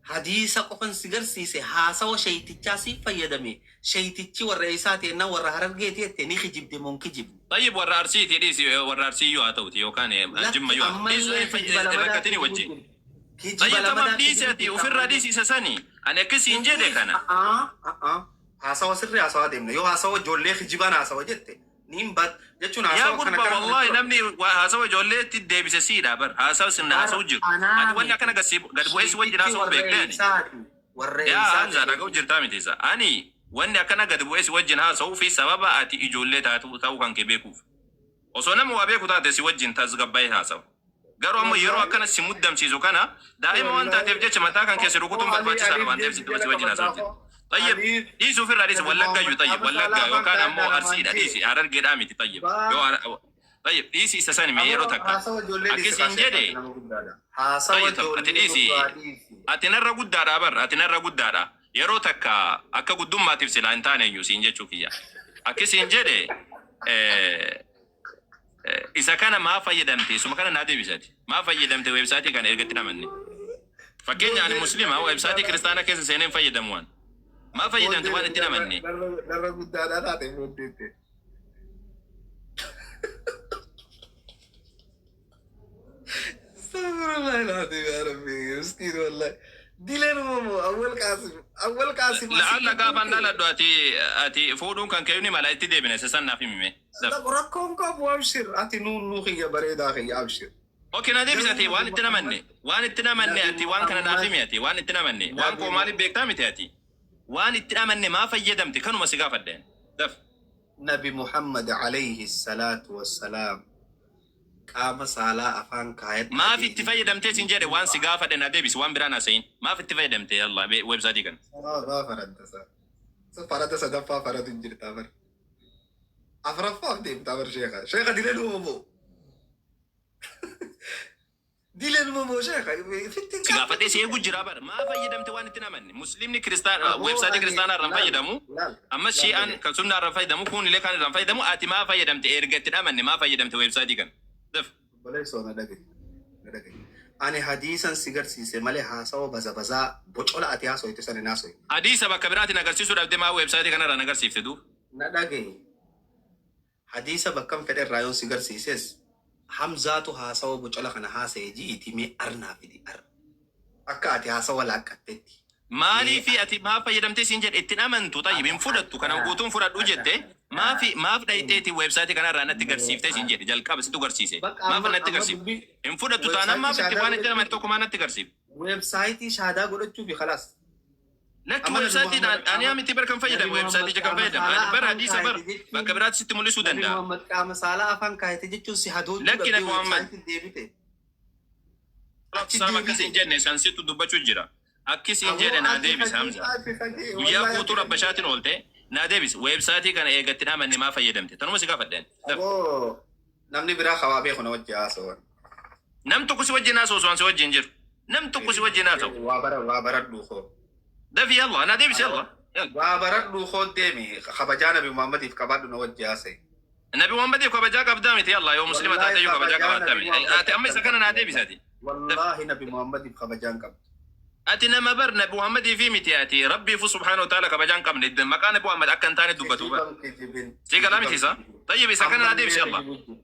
hadiisa qofan si garsiise haasawa sheeytichaa si fayyadame sheeytichi warra eessaati jennaan warra Harargeeti jette ni kijibde moo hin kijibne? Tayyib warra Arsiiti dhiisi warra Arsii yoo haa ta'uti yookaan Lakki Jimma yoo haa dhiisi ammallee kijiba lamadaa rakkatini kijibu wajjin. jirti. Kijiba Tayyib tamam lamadaa dhiisi kijibu ati jirti ofirraa ammallee. dhiisi isa sani ani akkasiin jedhe kana. Haasawa sirrii haasawaa deemna yoo haasawa ijoollee kijibaan haasawa jette niin bad jechuun Yaa haasawa kana gurbaa gara wallahi namni haasawa ijoolleetti deebise siidha bar haasawa sinna Bar haasa'u jiru. anaa Ati wanni akkana miti gad bu'ee si wajjin sheeytichi haasa'u warra beekte ani. eessaati warra Yaa eessaati Hamza dhaga'u jirtaa miti isa. Ani wanni akkana gad bu'ee si wajjin haasa'uu fi sababa ati ijoollee taatu ta'uu kan kee beekuuf. Osoo nama waa beeku taate si wajjin tasgabbaa'ee haasawa. Garuu ammoo yeroo akkana si muddamsiisu kana daa'ima waan taateef jecha mataa kan keessa rukutuun barbaachisaadha waan ta'eef si wajjin haasa'u jira. Tayyib dhiisi ofirraa dhiisi Wallaggaa iyyuu tayyib Wallaggaa yookaan ammoo Arsiidha dhiisi Harargeedhaa miti tayyib. Yoo tayyib dhiisi isa sani mee yeroo takka. Haasawa ijoollee dhiisi Akkasiin jedhe nama guddaadha. Haasawa tayyib ati ijoollee dhiisi nurraa dhiisi. ati narra guddaadha bar ati narra guddaadha yeroo takka akka guddummaatiif silaa hin taane iyyuu siin jechuu kiyya. Akkasiin jedhe isa kana maa fayyadamte isuma kana naa deebisati maa fayyadamte weebsaayitii kana ergatti namanne. Fakkeenya ani muslima weebsaayitii kiristaanaa keessa seenee hin fayyadamu waan. Maa fayyadamte waan itti namanne? Narra guddaadha taate booddeette. Astagfirullah alazim ya Rabbi miskiin wallahi. Dileen moomoo Awwal Qaasim Awwal Qaasim La'alla gaafan dhaladhu ati ati fuudhuun kan kee ni mala itti deebine isa san naaf himime. Rakkoon qabu abshir ati nuun nuu kiyya bareedaa kiyya abshir. Okay na deebisati waan itti namanne waan itti namanne ati waan kana naaf himi ati waan itti namanne waan koo maaliif beektaa miti ati. Waan itti amanne maa fayyadamte? Kanuma si gaafadheen. Daf. Nabi Muhammad alayhi salaatu wassalaam qaama saalaa afaan kaayadhaa Maaf itti je'ee fayyadamtee sin jedhe waan si gaafadhe na deebisi waan biraa na seyin. Maaf itti fayyadamte yalla website kana? Maa faradda isaa? Farada sadaffaa faradu hin jirtaa bar. Afuraffaaf deemtaa bar sheekha. Sheekha dilee numa moo? Dilee numa moo sheekha? Fittiin Si gaafadhee si eegu jira bar. Maa fayyadamte waan itti amanne? Muslimni kiristaan Aboo website ani kiristaanaa irraan laal fayyadamu. laal Ammas laal shi'aan dhagaye. kan sunnaa irraan fayyadamu kun illee kan irraan fayyadamu ati maa fayyadamte erga itti amanne maa fayyadamte website kana? Daf. Obboleessoo na dhagaye. Na dhagaye. Ani hadiisan si garsiise malee haasawa baza bazaa bocola ati haasoyte san hin haasoyne. Hadiisa bakka biraatiin agarsiisuu dhabde maa website kanarraan agarsiifte duub? Na dhagaye. Hadiisa bakkan fedhe irraa yoon si garsiises Hamzaatu haasawa bocola kana haasaye ji'iitii mee ar naa fidi ar. Akka ati haasawa laaqqattetti. Mee Maaliifi ar. ati maaf fayyadamtee siin jedhe ittiin amantu tayyib hin fudhattu kanan guutuun fudhadhu jette maafi maaf dhayxeeti website kanarraa natti Mee garsiiftee siin ar. jedhe jalqaba situ garsiise Bakka maaf amma natti amma garsiifte dubbii hin fudhattu taanaan website maaf itti shaadaa waan itti amante godhachuufi tokko maa natti garsiifte. website shaadaa godhachuufi khalaas. Lakki Amma Nabi website Muhammad ani qaama miti bar kan Nabi fayyadamu Muhammad website kan qaama fayyadamu saalaa ani bar afaan hadiisa bar kaayate bakka jechuun biraatti sitti mul'isuu Nabi danda'a. Muhammad qaama saalaa afaan kaayate jechuun si hadoojuu Lakki dhabdee Nabi Muhammad website deebite. Achi Saam akkas deebite. hin jenne san sittu dubbachuu jira. Akki siin Aboo jedhe naa ati deebisi fakkii Hamza. ati fakkii Guyyaa wallahi guutuu ati rabbashaatiin oolte naa deebisi. Website kana eegatti dhamanne maa fayyadamte? Tanuma si gaafadhe ani. Daf. Aboo namni biraa hawaa beeku na wajji haasawan. Nam tokko si wajjin haasa'u osoo an si wajjin jiru. Nam tokko si wajjin haasa'u. Waa bara waa baradhuu koo. Dafi yalla naa deebisi yalla. Yalla. Waa baradhuu koo deemi kabajaa Nabi Muhammadiif qabaadhu na wajji haasa'i. Nabi Muhammadiif kabajaa qabdaa miti yalla yoo muslima Wallahi taate iyyuu kabajaa kabajaa qabaatta Nabi miti. Muhammad Ati amma isa kana naa deebisi ati. Daf. Wallahi Nabi Muhammadiif kabajaan qabdu. Ati nama bar Nabi Muhammadii fi miti ati Rabbiifu subhaanahu wa ta'ala kabajaa hin qabne maqaa Nabi Muhammad akka hin taane dubbatu bar. Kijiban kijibin. Si galaa miti Kijiban isa? kijibin. Tayyib isa kana naa Ammallee deebisi yalla. kijibu jirta.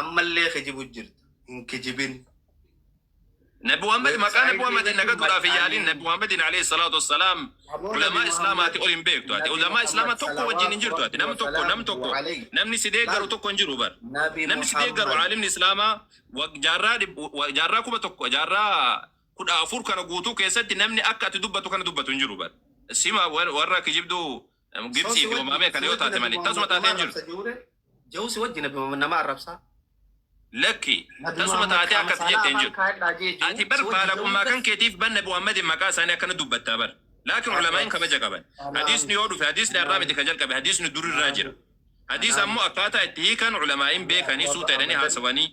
Ammallee kijibu jirta. Hin kijibin. Nabi Muhammad maqaa Nabi Websaayitii Muhammad irratti nagatuudhaaf hin yaalin maxxanee Nabi Muhammadin alayhi salaatu wassalaam Aboo ulamaa Nabi islaamaati Muhammad ol hin beektu ati Nabi ulamaa islaamaa Muhammad tokko wajjin hin salawaatu jirtu ati rabbi nam tokko nam wasalaamuhu tokko alayhi. namni si deeggaru Laal tokko hin jiru bar Nabi namni si deeggaru Muhammad aalimni islaamaa jaarraa jaarraa 1000 jaarraa 14 kana guutuu keessatti namni akka ati dubbatu kana dubbatu hin jiru bar sima warra kijibduu So Gibsii si fi wajji uumamee si kana yoo wajji taate Nabi malee tasuma Muhammad taatee nama hin jirtu. arrabsa jiure Ja'u si wajji Nabi Muhammad nama arrabsaa. Lakki Nabi tasuma Muhammad taatee qaama akka ati saalaa jette hin afaan jiru. kaayadhaa jee jiru Ati bar si wajji ja'u baalagummaa kan gas keetiif ban Nabi Muhammadin maqaa isaanii akkana dubbattaa bar. Laakiin ulamaa'in kabaja qaban. Hadiisni yoo dhufe hadiisni har'aa miti kan jalqabe hadiisni durirraa jira. Hadiisa ammoo akkaataa itti hiikan ulamaa'in beekanii suuta jedhanii haasawanii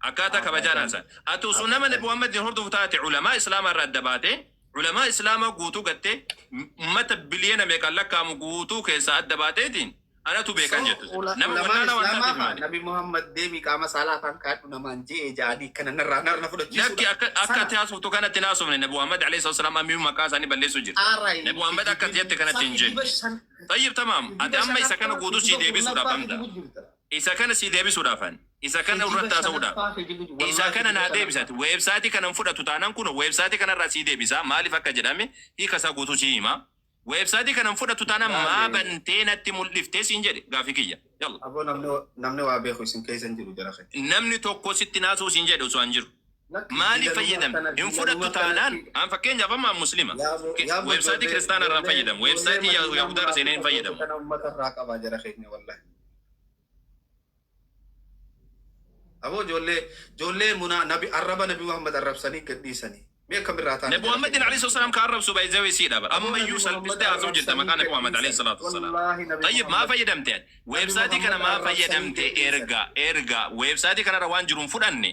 akkaataa kabajaan haasawan. Ati osoo nama Nabi Muhammadin hordofu taate ulamaa Islaamaa irraa adda baatee ulamaa Islaamaa guutuu gattee ummata biliyoona meeqaan lakkaa'amu guutuu keessaa adda baateetiin anatu So beekan jettu. Nama ulamaan wallaalaa waan Islaamaa taateef haa maali? Nabi Muhammad deemii qaama saalaa afaan kaadhu namaan je'e ja'anii kana narraa narra Lakki fudhachiisuudha. akka akka Sana ati haasoftu kanatti hin haasofne Nabi Muhammad alayhi salaatu wasalaam ammiyyuu maqaa isaanii balleessuu jirta. Aaraa hin Nabi Muhammad akka ati kijibin jette kanatti sa hin kijiba jenne. shan Tayyib tamaam ati kijiba amma isa kana shanaffaa guutuu sii kijiba deebisuudhaaf kurnaffaa hamda. kijibu jirta. Isa kana sii deebisuudhaaf ani. Isa kana Kijiba irratti haasa'uudhaaf. shanaffaa kijibu Isa wallahi kana kijiba naa shanaffaa. deebisati. Weebsaayitii kana hin fudhatu taanaan kun weebsaayitii kanarraa sii deebisa. Maaliif akka jedhame hiika isaa guutuu sii hima. Weebsaayitii kana hin fudhatu taanaan maa Laale bantee natti mul'iftee siin jedhe gaafii kiyya. Yalla. Aboo namni namni waa beeku isin keessa hin jiru jara kee. Namni tokko sitti naasuu siin jedhe osoo hin jiru. Lakki Maaliif dilanuma fayyadamte? akkana Hin dilanuma fudhattu taanaan akkanatti an fakkeenyaaf amma an muslima. yaaboo yaaboo Weebsaayitii ijoollee kiristaanaa irraa hin ijoollee fayyadamu. ijoollee Weebsaayitii madiinaa Yahudaa irra seenee hin munaafiqa goote fayyadamu. kana ummata irraa qabaa jara keenya wallahi. Aboo ijoollee ijoollee munaa nabi arraba nabi Muhammad arrabsanii gad dhiisanii. Mee akkamirraa taana Nabi jara Muhammadin keenya. alayhi salaam ka arrabsu baay'ee siidha bara. Aboo Ammayyuu nabi Muhammad salphistee haasa'u jirta arrabsanii maqaa Nabi gad Muhammad alayhi dhiisan. salaatu wassalaam. Wallaahi nabi Tayyib maa Muhammad fayyadamte ati? nabi Weebsaayitii kana Muhammad maa arrabsanii fayyadamte gad dhiisan. erga erga weebsaayitii kanarra waan jiru hin fudhanne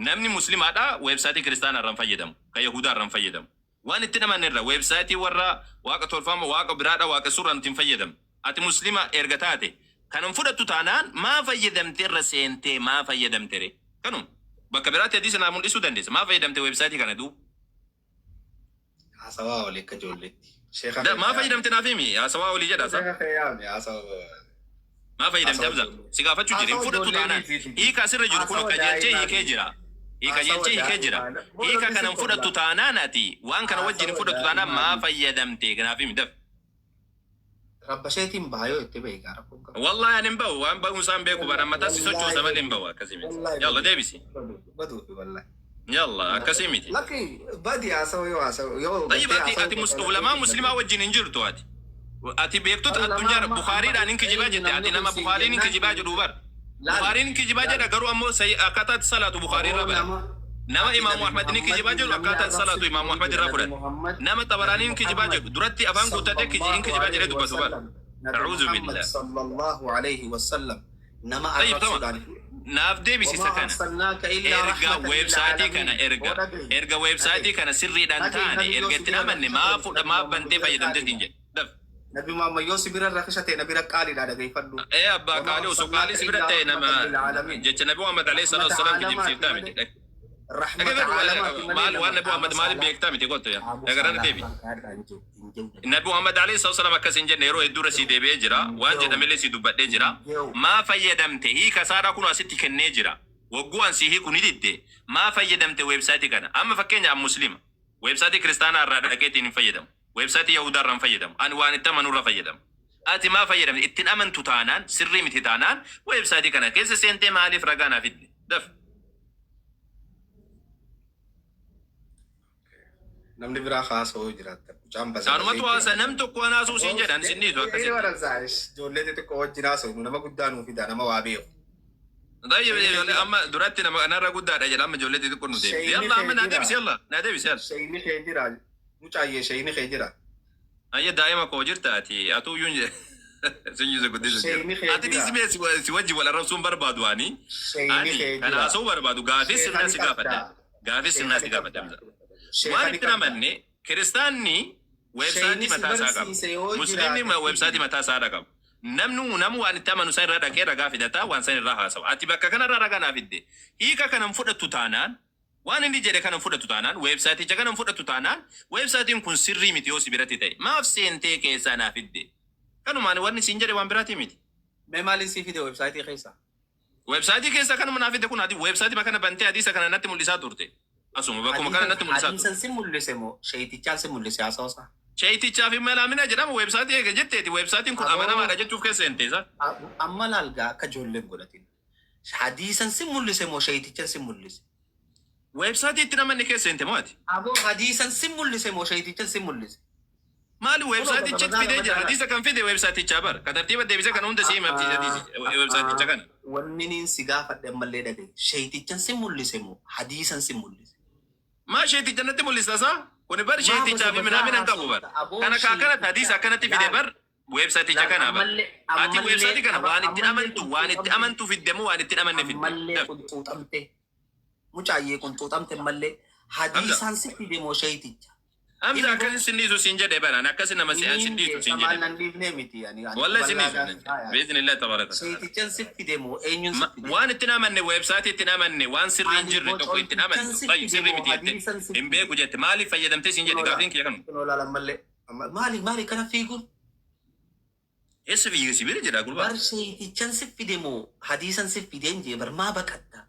namni muslimaadha weebsaayitii kiristaanaa irra hin fayyadamu kan Yahudaa irra hin fayyadamu. Waan itti naman irra weebsaayitii warra waaqa tolfama waaqa biraadha waaqessuurraa nuti hin fayyadamnu. Ati muslima erga taate kan hin fudhattu taanaan maa fayyadamte irra seentee maa fayyadamte ree? Kanuma. Bakka biraatti hadiisa naa mul'isuu dandeessa. Maa fayyadamte weebsaayitii kana duuba? Haasawaa olii akka ijoolleetti. Sheeka Maa kee yaami. fayyadamte naaf himi haasawaa olii jedha sa. Sheeka kee yaami haasawaa. Maa fayyadamte Haasawa Hamza? ijoollee. Si gaafachuu jira. Hin Haasawa fudhattu ijoollee taanaan. miti. Hiika asirra jiru kun Haasawa qajeelchee hiikee daa'imaati. jira. Hiika Haasawa qajeelchee hiikee jira. daa'imaa. Hiika Booda kana hin fudhattu taanaan ati waan kana wajjin hin Haasawa fudhattu taanaan maa daa'imaati. fayyadamte kanaaf himi daf. Rabba isheetiin baha yoo itti beekaa rakkoon qabu. Wallahi ani hin bahu waan bahuun isaan beeku bara mataa si sochoosa malee hin bahu akkasii miti. Wallahi Yalla deebisi. Baduufi wallahi. Yalla akkasii miti. Lakki badi haasawa yoo haasawa yoo Tayyib gartee ati haasawa ati tokko ulamaa muslimaa wajjin hin jirtu ati. Ati beektota Lama addunyaa amma Bukaariidhaan hin kijibaa amma jette. Ati namni nama kun siin Bukaariin hin jennaan kijibaa jedhu bar. Laal. Bukaariin hin kijibaa Laal. jedha, garuu ammoo akkaataa itti salaatu Bukaarii irraa Aboo bara. nama Nama ati Imaamu Nabi Ahmad ni kijibaa Muhammad jedhu, namni akkaataa itti salaatu arrabsitu Imaamu hin Ahmad jiru. irraa Nabi fudhate. Muhammad Nama Nabi Xabaraaniin kijibaa Muhammad jedhu duratti afaan guuttatee hin sallallahu kijibaa jedhee alayhi dubbatu bar. wasallam, Nabi A'uuzu Muhammad billah. sallallahu alayhi wasallam nama Tayyib, tama. arrabsuudhaan Naaf deebisisa wamaa kana. arsalnaaka illaa Erga rahmatan weebsaayitii kana lil'aalamiin. erga Oo dhagahi, erga weebsaayitii dhagahi kana sirriidhaan dhagahi. taane, Nabi yoo erga si itti bira amanne rakkisa maa ta'e, fudha Nabi maa Muhammad bantee bira fayyadamtee siin qaaliidha. jedhe. Daf. Nabi Muhammad yoo si bira rakkisa ta'e, na bira qaaliidha, dhageeffadhu. Ee abbaa wamaa qaalii, osoo qaalii arsalnaaka si bira illaa ta'e nama rahmatan lil'aalamiin. jecha Nabi Muhammad alayhi salaatu Rahmata wasalaam aalamaati kijibsiiftaa miti. malee, rahmata Dhaggeeffadhu aalamaati malee maal nama waan Nabi qaama Muhammad maaliif saalaa beektaa miti, kottu yaa. qaama Dhagarana saalaa deebi. afaan kaadhaa hin jiru hin jiru. Nabi Muhammad alayhi salaatu wasalaam akkas hin jenne. Yeroo hedduurra sii deebi'ee jira. Waan Hin jiru jedhamellee sii dubbadhee jira. hin jiru. Maa fayyadamte? Hiika isaadhaa kun asitti kennee jira. Wagguu an sii hiiku ni didde. Maa fayyadamte weebsaayitii kana? Amma fakkeenya an Muslima. Weebsaayitii kiristaanaa irraa dhaqeetiin hin fayyadamu. Weebsaayitii Yahudaa irraa hin fayyadamu. Ani waan itti amanu irraa fayyadamu. Ati maa fayyadamte? Ittiin amantu taanaan, sirrii miti taanaan, weebsaayitii kana keessa seentee maaliif ragaa naa fidde? Daf. Namni biraa haasa'uu jiraata. Mucaan Saanumatu basabasee haasa nam tokko anaasuu siin jedhan sinniitu akkasitti. Ijoollee xixiqqoo wajjin haasa'u, nama guddaa nuu fida, nama waa beeku. Tayyib, ijoollee amma duratti nama kanarra guddaadha jedha, amma ijoollee xixiqqoo nu deebisi. Shayni Yalla amma kee naa jira. deebisi, yalla naa deebisi, yalla. Shayni kee jira. Mucaayyee, shayni kee jira. Ayya, daa'ima koo jirta ati, atuu iyyuu sin yuuse guddisu jira. Shayni kee Ati jira. dhiisi, si wajji wal arrabsuun barbaadu ani. Shayni Ani kee kana jira. haasa'uu barbaadu, gaafii sirnaa si Sheekani gaafadha. qabdaa. Gaafii sirnaa si Sheekani gaafadha. qabdaa. Waan Sheekani itti qabdaa. amanne, kiristaanni weebsaayitii Shayni si mataa isaa qaba. barsiise yoo Musliimni jiraate weebsaayitii mataa isaa qaba. Namni namu waan itti amanu san irraa dhaqee ragaa fidataa, waan san irraa haasawa. Ati bakka kanarraa ragaa naa fidde. Hiika kanan fudhattu taanaan, waan inni jedhe kanan fudhattu taanaan, weebsaayiticha kanan fudhattu taanaan, weebsaayitiin kun sirrii miti yoo si biratti ta'e, maaf seentee keessaa naa fidde? Kanumaan wanni siin jedhe, waan biraatii miti. Mee maaliin sii fide weebsaayitii keessa? Weebsaayitii keessa kanuma naa fidde kun, ati weebsaayitii kana bantee hadiisa kana natti mul'isaa turte. Asuma bakkuma kana natti mul'isaa turte. Hadiisan si mul'ise moo sheetichaan si mul'ise haasawaa? Sheetichaa fi malaamina jedhama weebsaayitii eega jetteeti. Weebsaayitiin kun Aboo. amanamaadha jechuuf keessa seente isa. Amma laalgaa, akka ijoolleen godhatin. Hadiisan si mul'ise moo sheetichaan si mul'ise? Weebsaayitii itti namanni keessa seente moo ati? Aboo, hadiisan si mul'ise moo sheetichaan si mul'ise? Maali, weebsaayitichatti fidee jira. Hadiisa kan fide weebsaayitichaa bar. Ka tartiiba deebisee kan hunda sii himabsiise hadiisi weebsaayiticha kana. Wanni niin si gaafadhe ammallee dhagaye. Sheetichaan si mul'ise moo hadiisan si mul'ise? Maa sheeticha natti mul'ista isaa? Kuni bar sheetichaa fi minaamina hin qabu bar. Kana ka akkanatti hadiisa akkanatti fide bar weebsaayiticha kana bar. Ati weebsaayitii kana waan itti amantu fidde moo waan itti amanne fidde? Ammallee qunxuuxamte. Mucaayyee, qunxuuxamte mallee, hadiisaan si fide moo sheeticha? Hamza, akkasin sinniisu siin jedhe bara, ani akkasin nama sinniisu siin Maal jedhe. nan dhiifnee miti ani. Wallahi sinniisu. Biiznillah tabaraka. Sheetichaan si fide moo eenyuun si fide? Waan itti amanne, weebsaayitii itti amanne, waan sirrii hin jirre tokko itti amanne. Tayyib, sirrii miti jette. Hin beeku jette. Maaliif fayyadamtee siin jedhe, gaafiin kiyya kanu. Kunoo laala ammallee. Maali maali kana fiiguun? Eessa fiiga, si bira jira gurbaa? Bar sheetichaan si fide moo hadiisan si fideen jee bar, maa baqatta?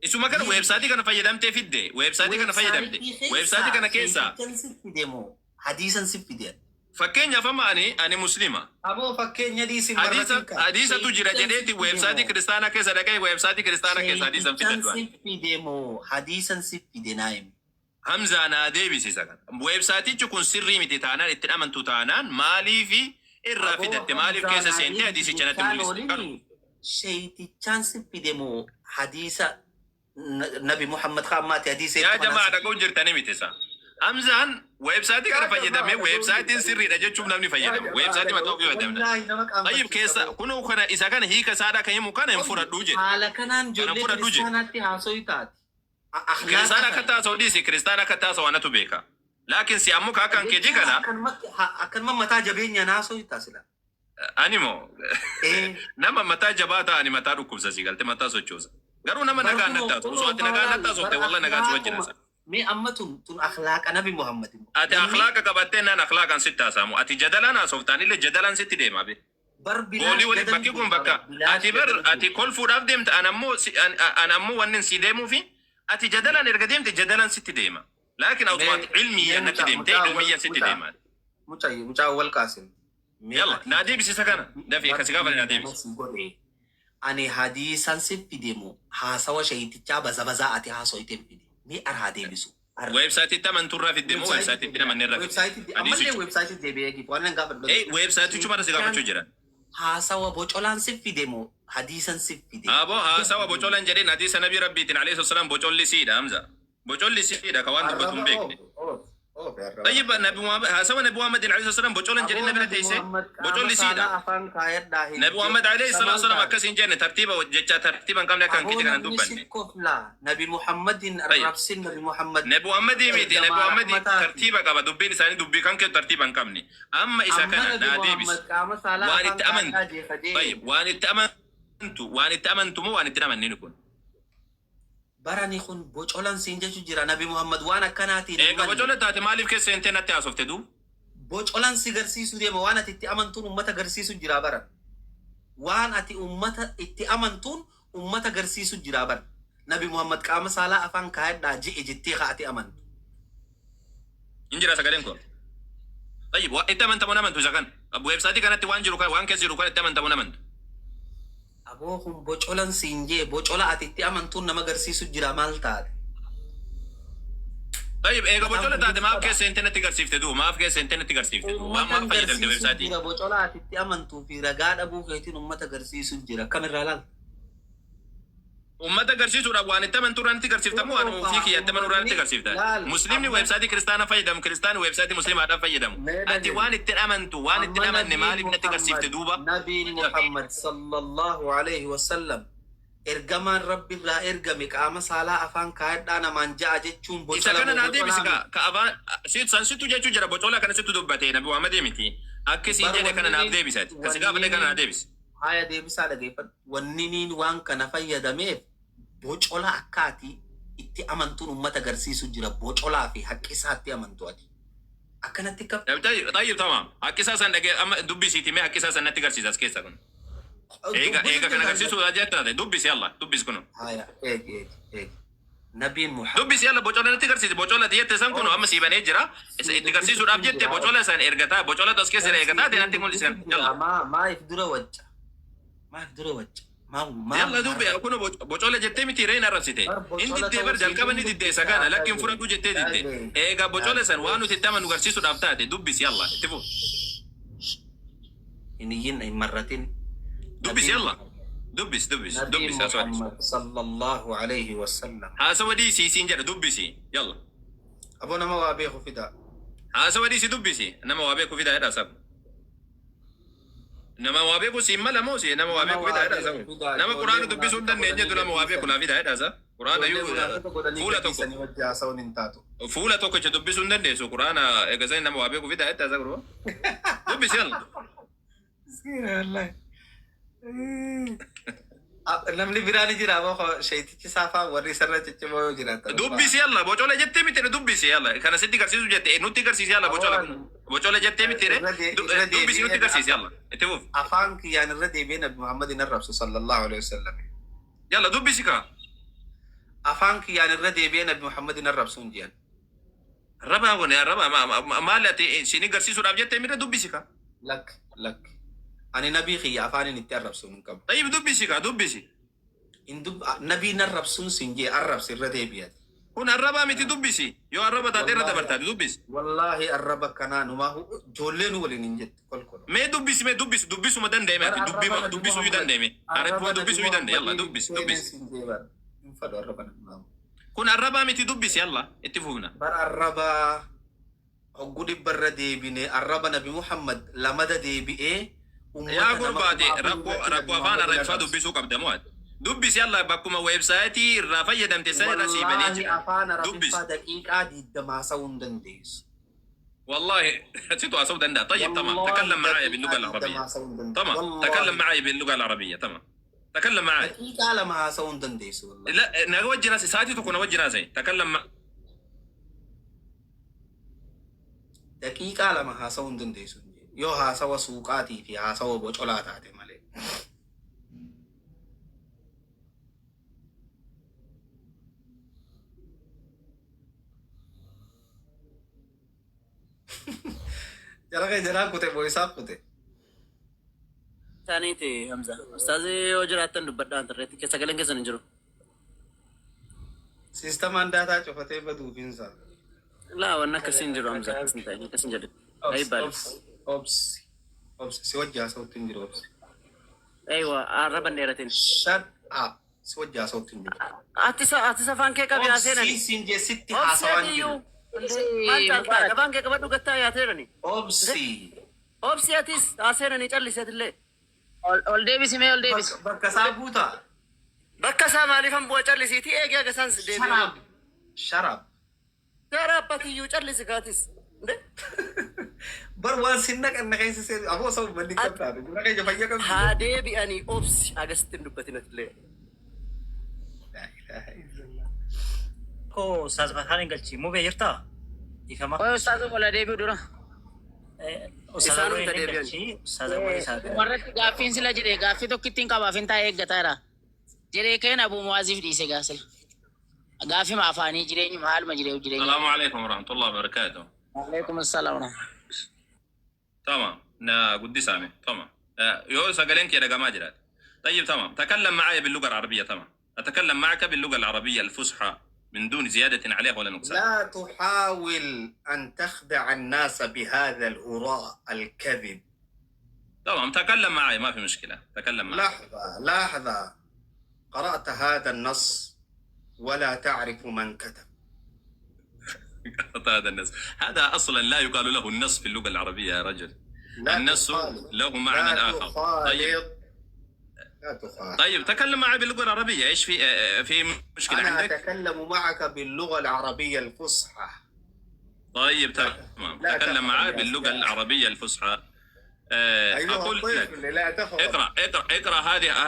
Isuma kana weebsaayitii kana fayyadamtee fidde. Weebsaayitii kana fayyadamte. Weebsaayitii kana keessa Sheetichaan si fide moo hadiisan si fide? Fakkeenyaaf amma ani Muslima. Aboo, fakkeenya dhiisin. Hadiisatu jira jedheeti weebsaayitii kiristaanaa keessa dhaqee weebsaayitii kiristaanaa keessa hadiisan Sheetichaan fidadhu. si fide moo hadiisan si fide naa himi. Hamzaa, naa deebisisa kana. Weebsaayitichi kun sirrii miti taanaan, itti amantu taanaan, maaliifi irraa fidatte? Maaliif keessa seentee hadiisicha natti mul'iste? Kanu. Sheetichaan si fide moo hadiisa Nabi Muhammad kaammaati hadiisa? Yaa jamaa, dhaga'u jirtanii miti isa. Hamzaan weebsaayitii kana fayyadamee weebsaayitiin sirriidha jechuuf namni fayyadama. Weebsaayitii mataa ofii fayyadamna. Tayyib, keessa kunuu kana isa kana hiika isaadhaa kan himu kana hin fudhadhuu jedhe. Haala kanaan ijoollee fudhadhu jedhe. kiristaanaatti haasoo taati. Kiristaana akka taasa'u dhiisi, kiristaana akka taasa'u anatu beeka. Laakiin si ammoo kaakaan keetii kana Akkanuma mataa jabeenyaan haasoo taasila. Ani moo nama mataa jabaa ta'ani mataa dhukkubsa, si galte, mataa sochoosa. Garuu nama nagaan natti haasa'u, osoo ati nagaan natti haasofte, wallahi nagaan si wajjin haasa. Mee amma tun akhlaaqa Nabi Muhammad. Ati akhlaaqa qabattee naan akhlaaqaan sitti haasamu. Ati jadalaan haasoftaan illee jadalaan sitti deema be. Bar Goolii waliin bakki kun bakka ati bar ati kolfuudhaaf deemta, an ammoo an ammoo wanni si deemuufi ati jadalaan erga deemte jadalaan sitti deema. Laakiin automatic ilmiyyan natti deemte, ilmiyyan sitti deema. Mucaa mucaa wal qaasim. Yalla, naa deebisisa kana. Dafii akkasi gaafa naa deebisi. Ani hadiisan si fide moo haasawa sheeyitichaa baza bazaa ati haasoyte fide? Mee arhaa deebisu. Arra. Weebsaayitii amantuurraa fidde moo weebsaayitii itti amanne irraa fidde? Weebsaayitii ammallee Hadiisicha. weebsaayitii deebi'ee eegi waan nan gaafadhu. Ee weebsaayitichuma irra si gaafachuu jira. Haasawa bocolaan si fide moo hadiisan si fide? Aboo haasawa bocolan jedheen hadiisa nabii rabbiitiin alayhi salaam bocolli siidha Hamza. Bocolli siidha ka waan dubbatu hin beekne. طيب nabi Muhammad haasawa nabi Muhammadin alayhi salaam bocolan jedheen na bira teessee bocolli siidha. Afaan kaayadhaa hin Nabi Muhammad alayhi salaam akkas hin jenne tartiiba jecha tartiiba hin qabne akka hanqiti kanan dubbanne. Koflaa Nabi Muhammadin Tayyib. arrabsin Nabi Muhammad. Nabi Muhammadii miti Nabi Ergamaa Muhammadii rahmataati. tartiiba qaba dubbiin isaanii dubbii kan kennu tartiiba hin qabne. Amma isa Amma kana Nabi naa deebisi. Muhammad qaama saalaa Waan afaan itti amantu. kaayadhaa jeefadee. طيب waan itti amantu waan itti amantu moo waan itti hin amanne kun? Barani kun bocolan siin jechu jira Nabi Muhammad waan akkanaatiin hin Eega malle. bocola taate maaliif keessa seentee natti haasofte duub? Bocolan si garsiisuu deema waan ati itti amantuun ummata garsiisu jira bara. Waan ati ummata itti amantuun ummata garsiisu jira bara. Nabi Muhammad qaama saalaa afaan kaayadhaa je'e jettee haa ati amantu. Hin jira sagaleen kun. طيب itti amantamu amantu isa kana. Weebsaayitii kanatti waan jiru waan keessa jiru kan itti amantamu amantu. Aboo kun bocolan siin jee bocola ati itti amantuun nama garsiisu jira maal taate? طيب eega bocola taate maaf keessa seentee natti garsiifte duub maaf keessa seentee natti garsiifte duub waan Ummatan maaf fayyadamte garsiisu weebsaayitii? jira bocola ati itti amantuu fi ragaa dhabuu keetiin ummata garsiisu jira kamirraa laal? Ummata garsiisuudhaaf waan itti amantuu irraa natti garsiifta moo waan ofii kiyya itti amanuu irraa natti garsiifta? Laal, Muslimni amma- weebsaayitii kiristaana fayyadamu kiristaani weebsaayitii muslimaadhaan fayyadamu. Mee Ati dhagahi. waan itti amantu waan itti Amma amanne Nabiin maaliif natti garsiifte duuba? Nabiin Muhammad sallallahu alaihi wasallam ergamaan rabbi irraa ergame qaama saalaa afaan kaayadhaa namaan ja'a jechuun Isa bocola kana moo naa deebisi bocolaa ka ka afaan san situ jechuu jira bocola kana situ dubbate nabi Muhammad miti. Akka siin Bar jedhe kana naaf wanni deebisati. Kasi gaafate kana naa deebisi. Haya deebisaa dhageeffadhu. Wanni niin waan kana fayyadameef bocola akka ati itti amantuun ummata garsiisu jira. Bocolaa fi haqqisaatti amantu ati. Akkanatti akka طيب طيب تمام. Hakki isaa san dhagee amma dubbisiiti mee hakki isaa san natti garsiisa as keessa kun. Eega eega kana garsiisuu jette dubbisi yalla dubbisi kun. Haya eegi eegi eegi. Nabiin Muhammad. Dubbisi yalla bocola natti garsiisi bocola jette san kun amma sii banee jira. Isa itti garsiisuudhaaf jette bocola san ergataa bocola as keessa ergataa ta'e natti mul'isan yalla. Maa maaliif dura wacca? Maaliif dura wacca? Maa maa Yalla dubbi kun bocola jettee miti reen arrabsite. Inni diddee bar jalqaba ni diddee isa kana lakkiin fudhadhu jettee didde. Eega bocola san waan nuti itti amanu garsiisuudhaaf taate dubbisi yalla itti fufu. Hin iyyin hin marratin. Dubbisi yalla. Dubbisi dubbisi Nabiin dubbisi haasawaa dhiisi. Muhammad sallallahu alaihi wasallam. Haasawa dhiisii siin jedha dubbisi yalla. Aboo nama waa beeku fidaa. Haasawa dhiisi dubbisi nama waa beeku fidaa jedha sabu. Nama waa beeku siin mala moo si nama waa beeku fidaa jedha sabu. Nama quraana dubbisuu hin dandeenyetu nama waa beeku naa fidaa jedha sa. Quraana iyyuu fuula tokko Sanii wajji haasa'uun hin taatu. fuula tokko jecha dubbisuu hin dandeessu quraana eegasanii nama waa beeku fidaa jedha sa gurba. Dubbisi yalla. Namni biraa ni jira aboo sheetichi saafaa warri isarra ciccimoo yoo jiraatan. Dubbisi yalla bocola jettee miti dubbisi yalla kana sitti garsiisu jette nutti garsiisi yalla bocola bocola jettee miti re dubbisi nutti garsiisi yalla itti fuuf Afaan kiyyaan irra deebi'ee Nabi Muhammad hin arrabsu sallallahu alaihi wasallam. yalla dubbisi ka. Afaan kiyyaan irra deebi'ee Nabi Muhammad hin arrabsu hin jiran. Arrabaa kun arrabaa maali ati isin garsiisuudhaaf jettee miti dubbisi ka. Lakk lakk. Ani nabii kiyya afaaniin itti arrabsu hin qabu. طيب dubbisi ka dubbisi. Hin dub nabii arrabsuun siin jee arrabsi irra deebi'ate. Kun arrabaa miti dubbisi yoo arraba taate irra dabartaate dubbisi. Wallaahi arraba kanaa numaa ijoolleen waliin hin jettu kolkolo. Mee dubbisi mee dubbisi dubbisuma danda'ame ati dubbima dubbisuu hin danda'ame. Arabuma dubbisuu hin danda'e yalla dubbisi dubbisi. Hin fadhu arraba namaa. Kun arrabaa miti dubbisi yalla itti fufna. Bara arrabaa hogguu dhibba irra deebine arraba Nabi Muhammad lamada deebi'ee Yaa gurbaate rakkoo rakkoo afaan arrabsaa dubbisuu qabda moo ati? Dubbisi yalla bakkuma weebsaayitii irraa fayyadamte san irra sii banee Wallaahi jira. afaan Dubbisi. Arabiffaa daqiiqaa 20 haasa'uu hin dandeessu. والله نسيت أسوي دندا. طيب تمام والله تكلم معي دقيقة باللغة العربية. 20 haasa'uu hin dandeessu. تمام والله تكلم معي باللغة العربية تمام تكلم معي. Daqiiqaa 2 haasa'uu hin dandeessu wallahi. لا نوجه ناسي ساعتي تكون نوجه ناسي تكلم مع Daqiiqaa 2 haasa'uu hin dandeessu. Yoo haasawa suuqaatii fi haasawa bocolaa taate malee. Jara kee jalaa kute moo isaaf kute? Isaaniiti Hamza. Ustaazii yoo jiraattan dubbadhaa intarneetii keessa sagaleen keessan hin jiru. Siistamaan daataa cufatee baduufinsa. Laa, wanni akkasii hin jiru, Hamza. Akkas hin ta'in, akkas hin jedhin. Obsi, Ayi baale. obsi, obsi, obsi, si wajji haasa'utti hin jiru, obsi. Aywa, arraba hin dheeratin. Shut up. Si wajji haasa'utti hin jiru. Ati afaan kee qabi haaseenani. Obsi siin jee, sitti Obsi haasawaa hin atiyyuu. jiru. Maal caaltaa? Afaan kee qabadhu gattaa yaateerani. Obsi. Obsi atis haaseenani, calliseetillee. Ol deebisi mee, ol deebisi. Bakka isaa guutaa. Bakka isaa maaliifan bu'a? Callisiitii eegee aga isaan Shut deebi'u. up. Shut up. Gara abbatiyyuu callisi kaatis. Bar waan sin naqanne keessa seen aboo sababa manni kan taate. Gurra keenya fayya qabdi. Haa deebi'anii, obsi, agasitti hin dubbatin atillee. Laa ilaaha illallah. Koo Ustaaz Bakaan hin galchi. Mubee jirtaa? Ifama. Qoy, ustaaza, wala deebi'u dura. Ustaaz Isaan Awwal hunda hin deebi'an. galchi. Ustaaz Awwal isaa. Warratti gaaffiin sila jedhe gaaffii tokkittiin qabaaf hin taa'ee eeggataa jira. Jedhee keen Abuu Muwaaziif dhiise gaasila. Gaaffima afaanii jireenyuma haaluma jireenya jireenya. السلام عليكم ورحمة الله وبركاته. Alaikum assalaam. تمام، نا قدي سامي، تمام. Yoo sagaleen kee dhagamaa jiraate. طيب، تمام، تكلم معي باللغة العربية. تمام، أتكلم معك باللغة العربية الفصحى من دون زيادة عليها ولا نقصان. لا تحاول أن تخدع الناس بهذا الهراء الكذب. تمام، تكلم معي، ما في مشكلة، تكلم معي. لحظة لحظة، قرأت هذا النص ولا تعرف من كتب. هذا النص هذا أصلا لا يقال له النص في اللغة العربية يا رجل. لا النص تخالط. له معنى لا آخر. طيب. تخالط، لا تخالط. طيب، تكلم معي باللغة العربية، ايش في في مشكلة أنا عندك؟ أتكلم معك باللغة العربية الفصحى. طيب، تمام. لا تكلم تفهم معي يا باللغة أستاذ. العربية الفصحى. أيها أقول لك الطفل، لا تفهم. اقرأ اقرأ اقرأ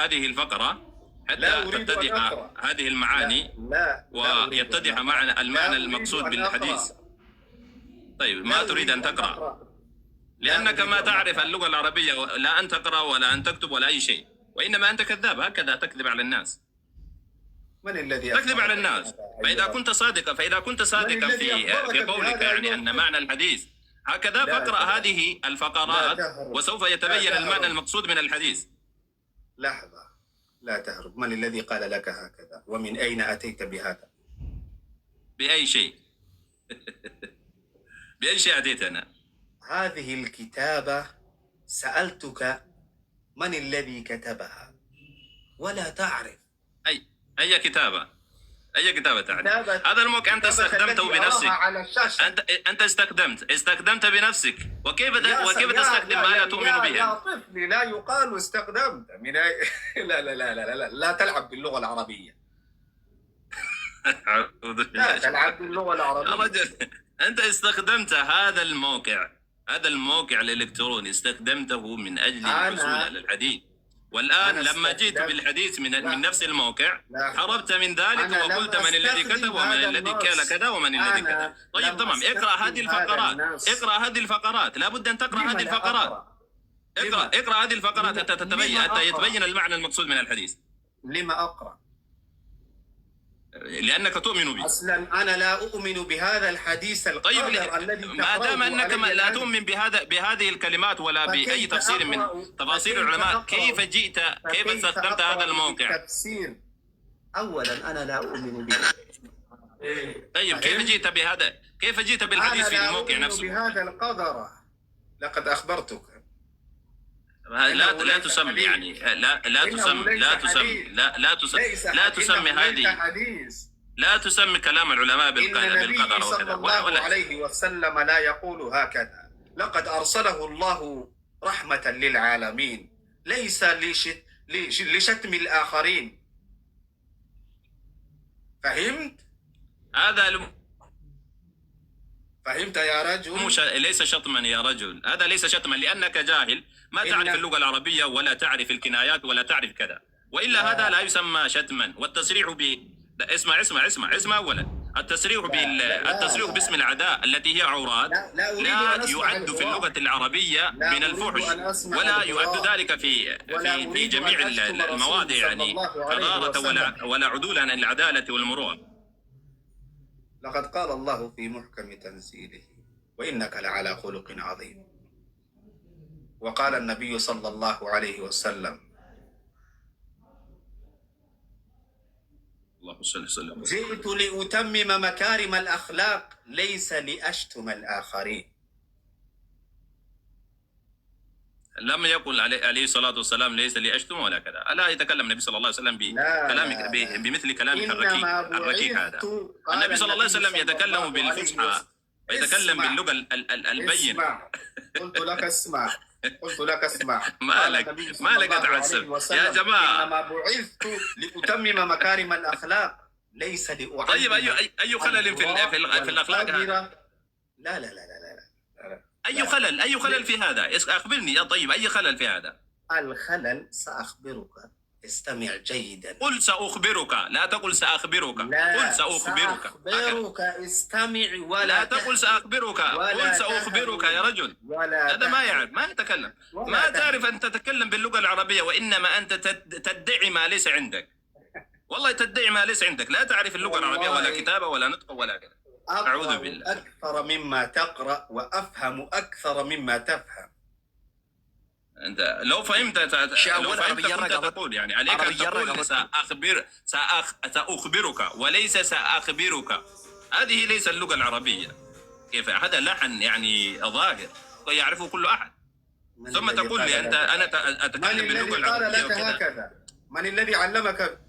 هذه الفقرة حتى لا أريد أن تتضح أقرأ. هذه المعاني لا لا، أريد ويتضح أن أقرأ. معنى المعنى لا أريد المقصود أن بالحديث. أقرأ. طيب، لا ما تريد أريد أن أن تقرأ أقرأ. لأنك أريد ما أن تعرف أقرأ. اللغة العربية، لا أن تقرأ ولا أن تكتب ولا أي شيء، وإنما أنت كذاب، هكذا تكذب على الناس. من الذي تكذب أخبرك على الناس. بهذا فإذا أيها كنت صادقا، فإذا كنت صادقا الذي في أخبرك في قولك بهذا يعني أيها أن معنى الحديث هكذا، لا فاقرأ تهرب. هذه لا الفقرات تهرب. وسوف لا يتبين المعنى تهرب. المقصود من الحديث. لحظة، لا تهرب. من الذي قال لك هكذا ومن أين أتيت بهذا؟ بأي شيء؟ بأي شيء أتيت أنا؟ هذه الكتابة سألتك من الذي كتبها ولا تعرف. أي كتابة؟ أي كتابة تعني؟ كتابة هذا الموقع أنت كتابة استخدمته التي بنفسك. أراها على الشاشة. أنت استخدمت بنفسك، وكيف وكيف يا تستخدم يا ما لا يا تؤمن يا به؟ يا طفلي، لا يقال استخدمت من لا لا لا لا لا، لا تلعب باللغة العربية. أعوذ لا بالله. تلعب باللغة يا العربية. رجل، أنت استخدمت هذا الموقع، هذا الموقع الإلكتروني استخدمته من أجل الحصول أنا على الحديث، والآن أنا لما جئت استخدمت بالحديث من لا نفس الموقع لا هربت من ذلك أنا لم وقلت من الذي أستخدم كتب ومن هذا الذي قال النص. كذا ومن الذي كذا. أنا طيب، لم تمام، اقرأ هذه أستخدم هذا الفقرات. النص. اقرأ هذه الفقرات، لابد أن تقرأ لما هذه لا الفقرات. أقرأ؟ اقرأ لما اقرأ هذه الفقرات لما حتى تتبين لما حتى أقرأ؟ يتبين المعنى المقصود من الحديث. لما أقرأ؟ لأنك تؤمن به. أصلا أنا لا أؤمن بهذا الحديث طيب، القذر الذي ما دام تقرأه انك علي لا الآن. تؤمن بهذه الكلمات ولا باي فكيف تفسير من أقرأ؟ تفاسير فكيف العلماء، أقرأ؟ كيف جئت، كيف فكيف استخدمت هذا أقرأ الموقع؟ بالتفسير؟ أولا أنا لا أؤمن به. طيب، كيف فهمت؟ جئت بهذا؟ كيف جئت بالحديث أنا في لا الموقع أؤمن نفسه؟ بهذا القذرة، لقد أخبرتك. لا إنه لا ليس تسمي حديث. يعني لا لا إنه تسمي ليس لا تسمي حديث. لا لا تسمي ليس لا تسمي إنه ليس هذه حديث. لا تسمي كلام العلماء إن بالقدر نبي صلى وكذا الله ولا عليه وسلم لا يقول هكذا. لقد أرسله الله رحمة للعالمين، ليس لشتم الآخرين. فهمت؟ هذا فهمت يا رجل؟ مش ليس شتما يا رجل، هذا ليس شتما لأنك جاهل، ما تعرف اللغة العربية ولا تعرف الكنايات ولا تعرف كذا، وإلا هذا لا يسمى شتما. والتصريح ب لا، اسمع اسمع اسمع اسمع. أولا التصريح لا لا التصريح لا باسم العداء التي هي عورات لا، لا أريد لا أن أسمع يعد في الهراء. اللغة العربية لا من أريد الفحش أن أسمع ولا يعد الهراء. ذلك في ولا في في أريد أن جميع أشتم رسول المواضع صلى يعني الله عليه قذارة ولا وسلم. ولا عدولا عن العدالة والمروءة. لقد قال الله في محكم تنزيله: وإنك لعلى خلق عظيم. وقال النبي صلى الله عليه وسلم اللهم صل وسلم. جئت لأتمم مكارم الأخلاق، ليس لأشتم الآخرين. لم يقل عليه الصلاة والسلام ليس لأشتم ولا كذا. ألا يتكلم النبي صلى الله عليه وسلم لا بكلامك لا لا. بمثل كلامك الركيك إنما الركيك هذا. بعثت، قال النبي صلى الله عليه النبي وسلم صلى يتكلم الله عليه بالفصحى وسلم. ويتكلم اسمع. باللغة البينة. اسمع، قلت لك اسمع، قلت لك اسمع. ما قال لك النبي ما صلى لك الله عليه تعسف يا وسلم: جماعة. إنما بعثت لأتمم مكارم الأخلاق، ليس لأعلم طيب أي خلل في الأخلاق هذا؟ القذرة. لا لا لا لا لا لا. أي خلل، أي خلل في هذا؟ أخبرني يا طيب، أي خلل في هذا؟ الخلل سأخبرك، استمع جيدا. قل سأخبرك، لا تقل سأخبرك. لا، قل سأخبرك. سأخبرك، استمع ولا لا تقل تهرب. سأخبرك، ولا قل سأخبرك يا تهرب. رجل. ولا هذا ما تهرب. يعرف، ما يتكلم، ولا ما تهرب. تعرف أن تتكلم باللغة العربية، وإنما أنت تدعي ما ليس عندك. والله تدعي ما ليس عندك، لا تعرف اللغة العربية ولا والله كتابة ولا نطق ولا كذا. أعوذ أقرأ بالله. أكثر مما تقرأ وأفهم أكثر مما تفهم. أنت لو فهمت شيء لو أول فهمت عربية كنت رقبت. تقول، يعني عليك أن عربية تقول رقبت. سأخبر سأخبرك وليس سأخبرك. هذه ليس اللغة العربية. كيف هذا لحن يعني ظاهر ويعرفه كل أحد. من ثم الذي تقول قال لي أنت لك؟ أنا من أتكلم الذي باللغة قال العربية لك وكذا. هكذا؟ من الذي علمك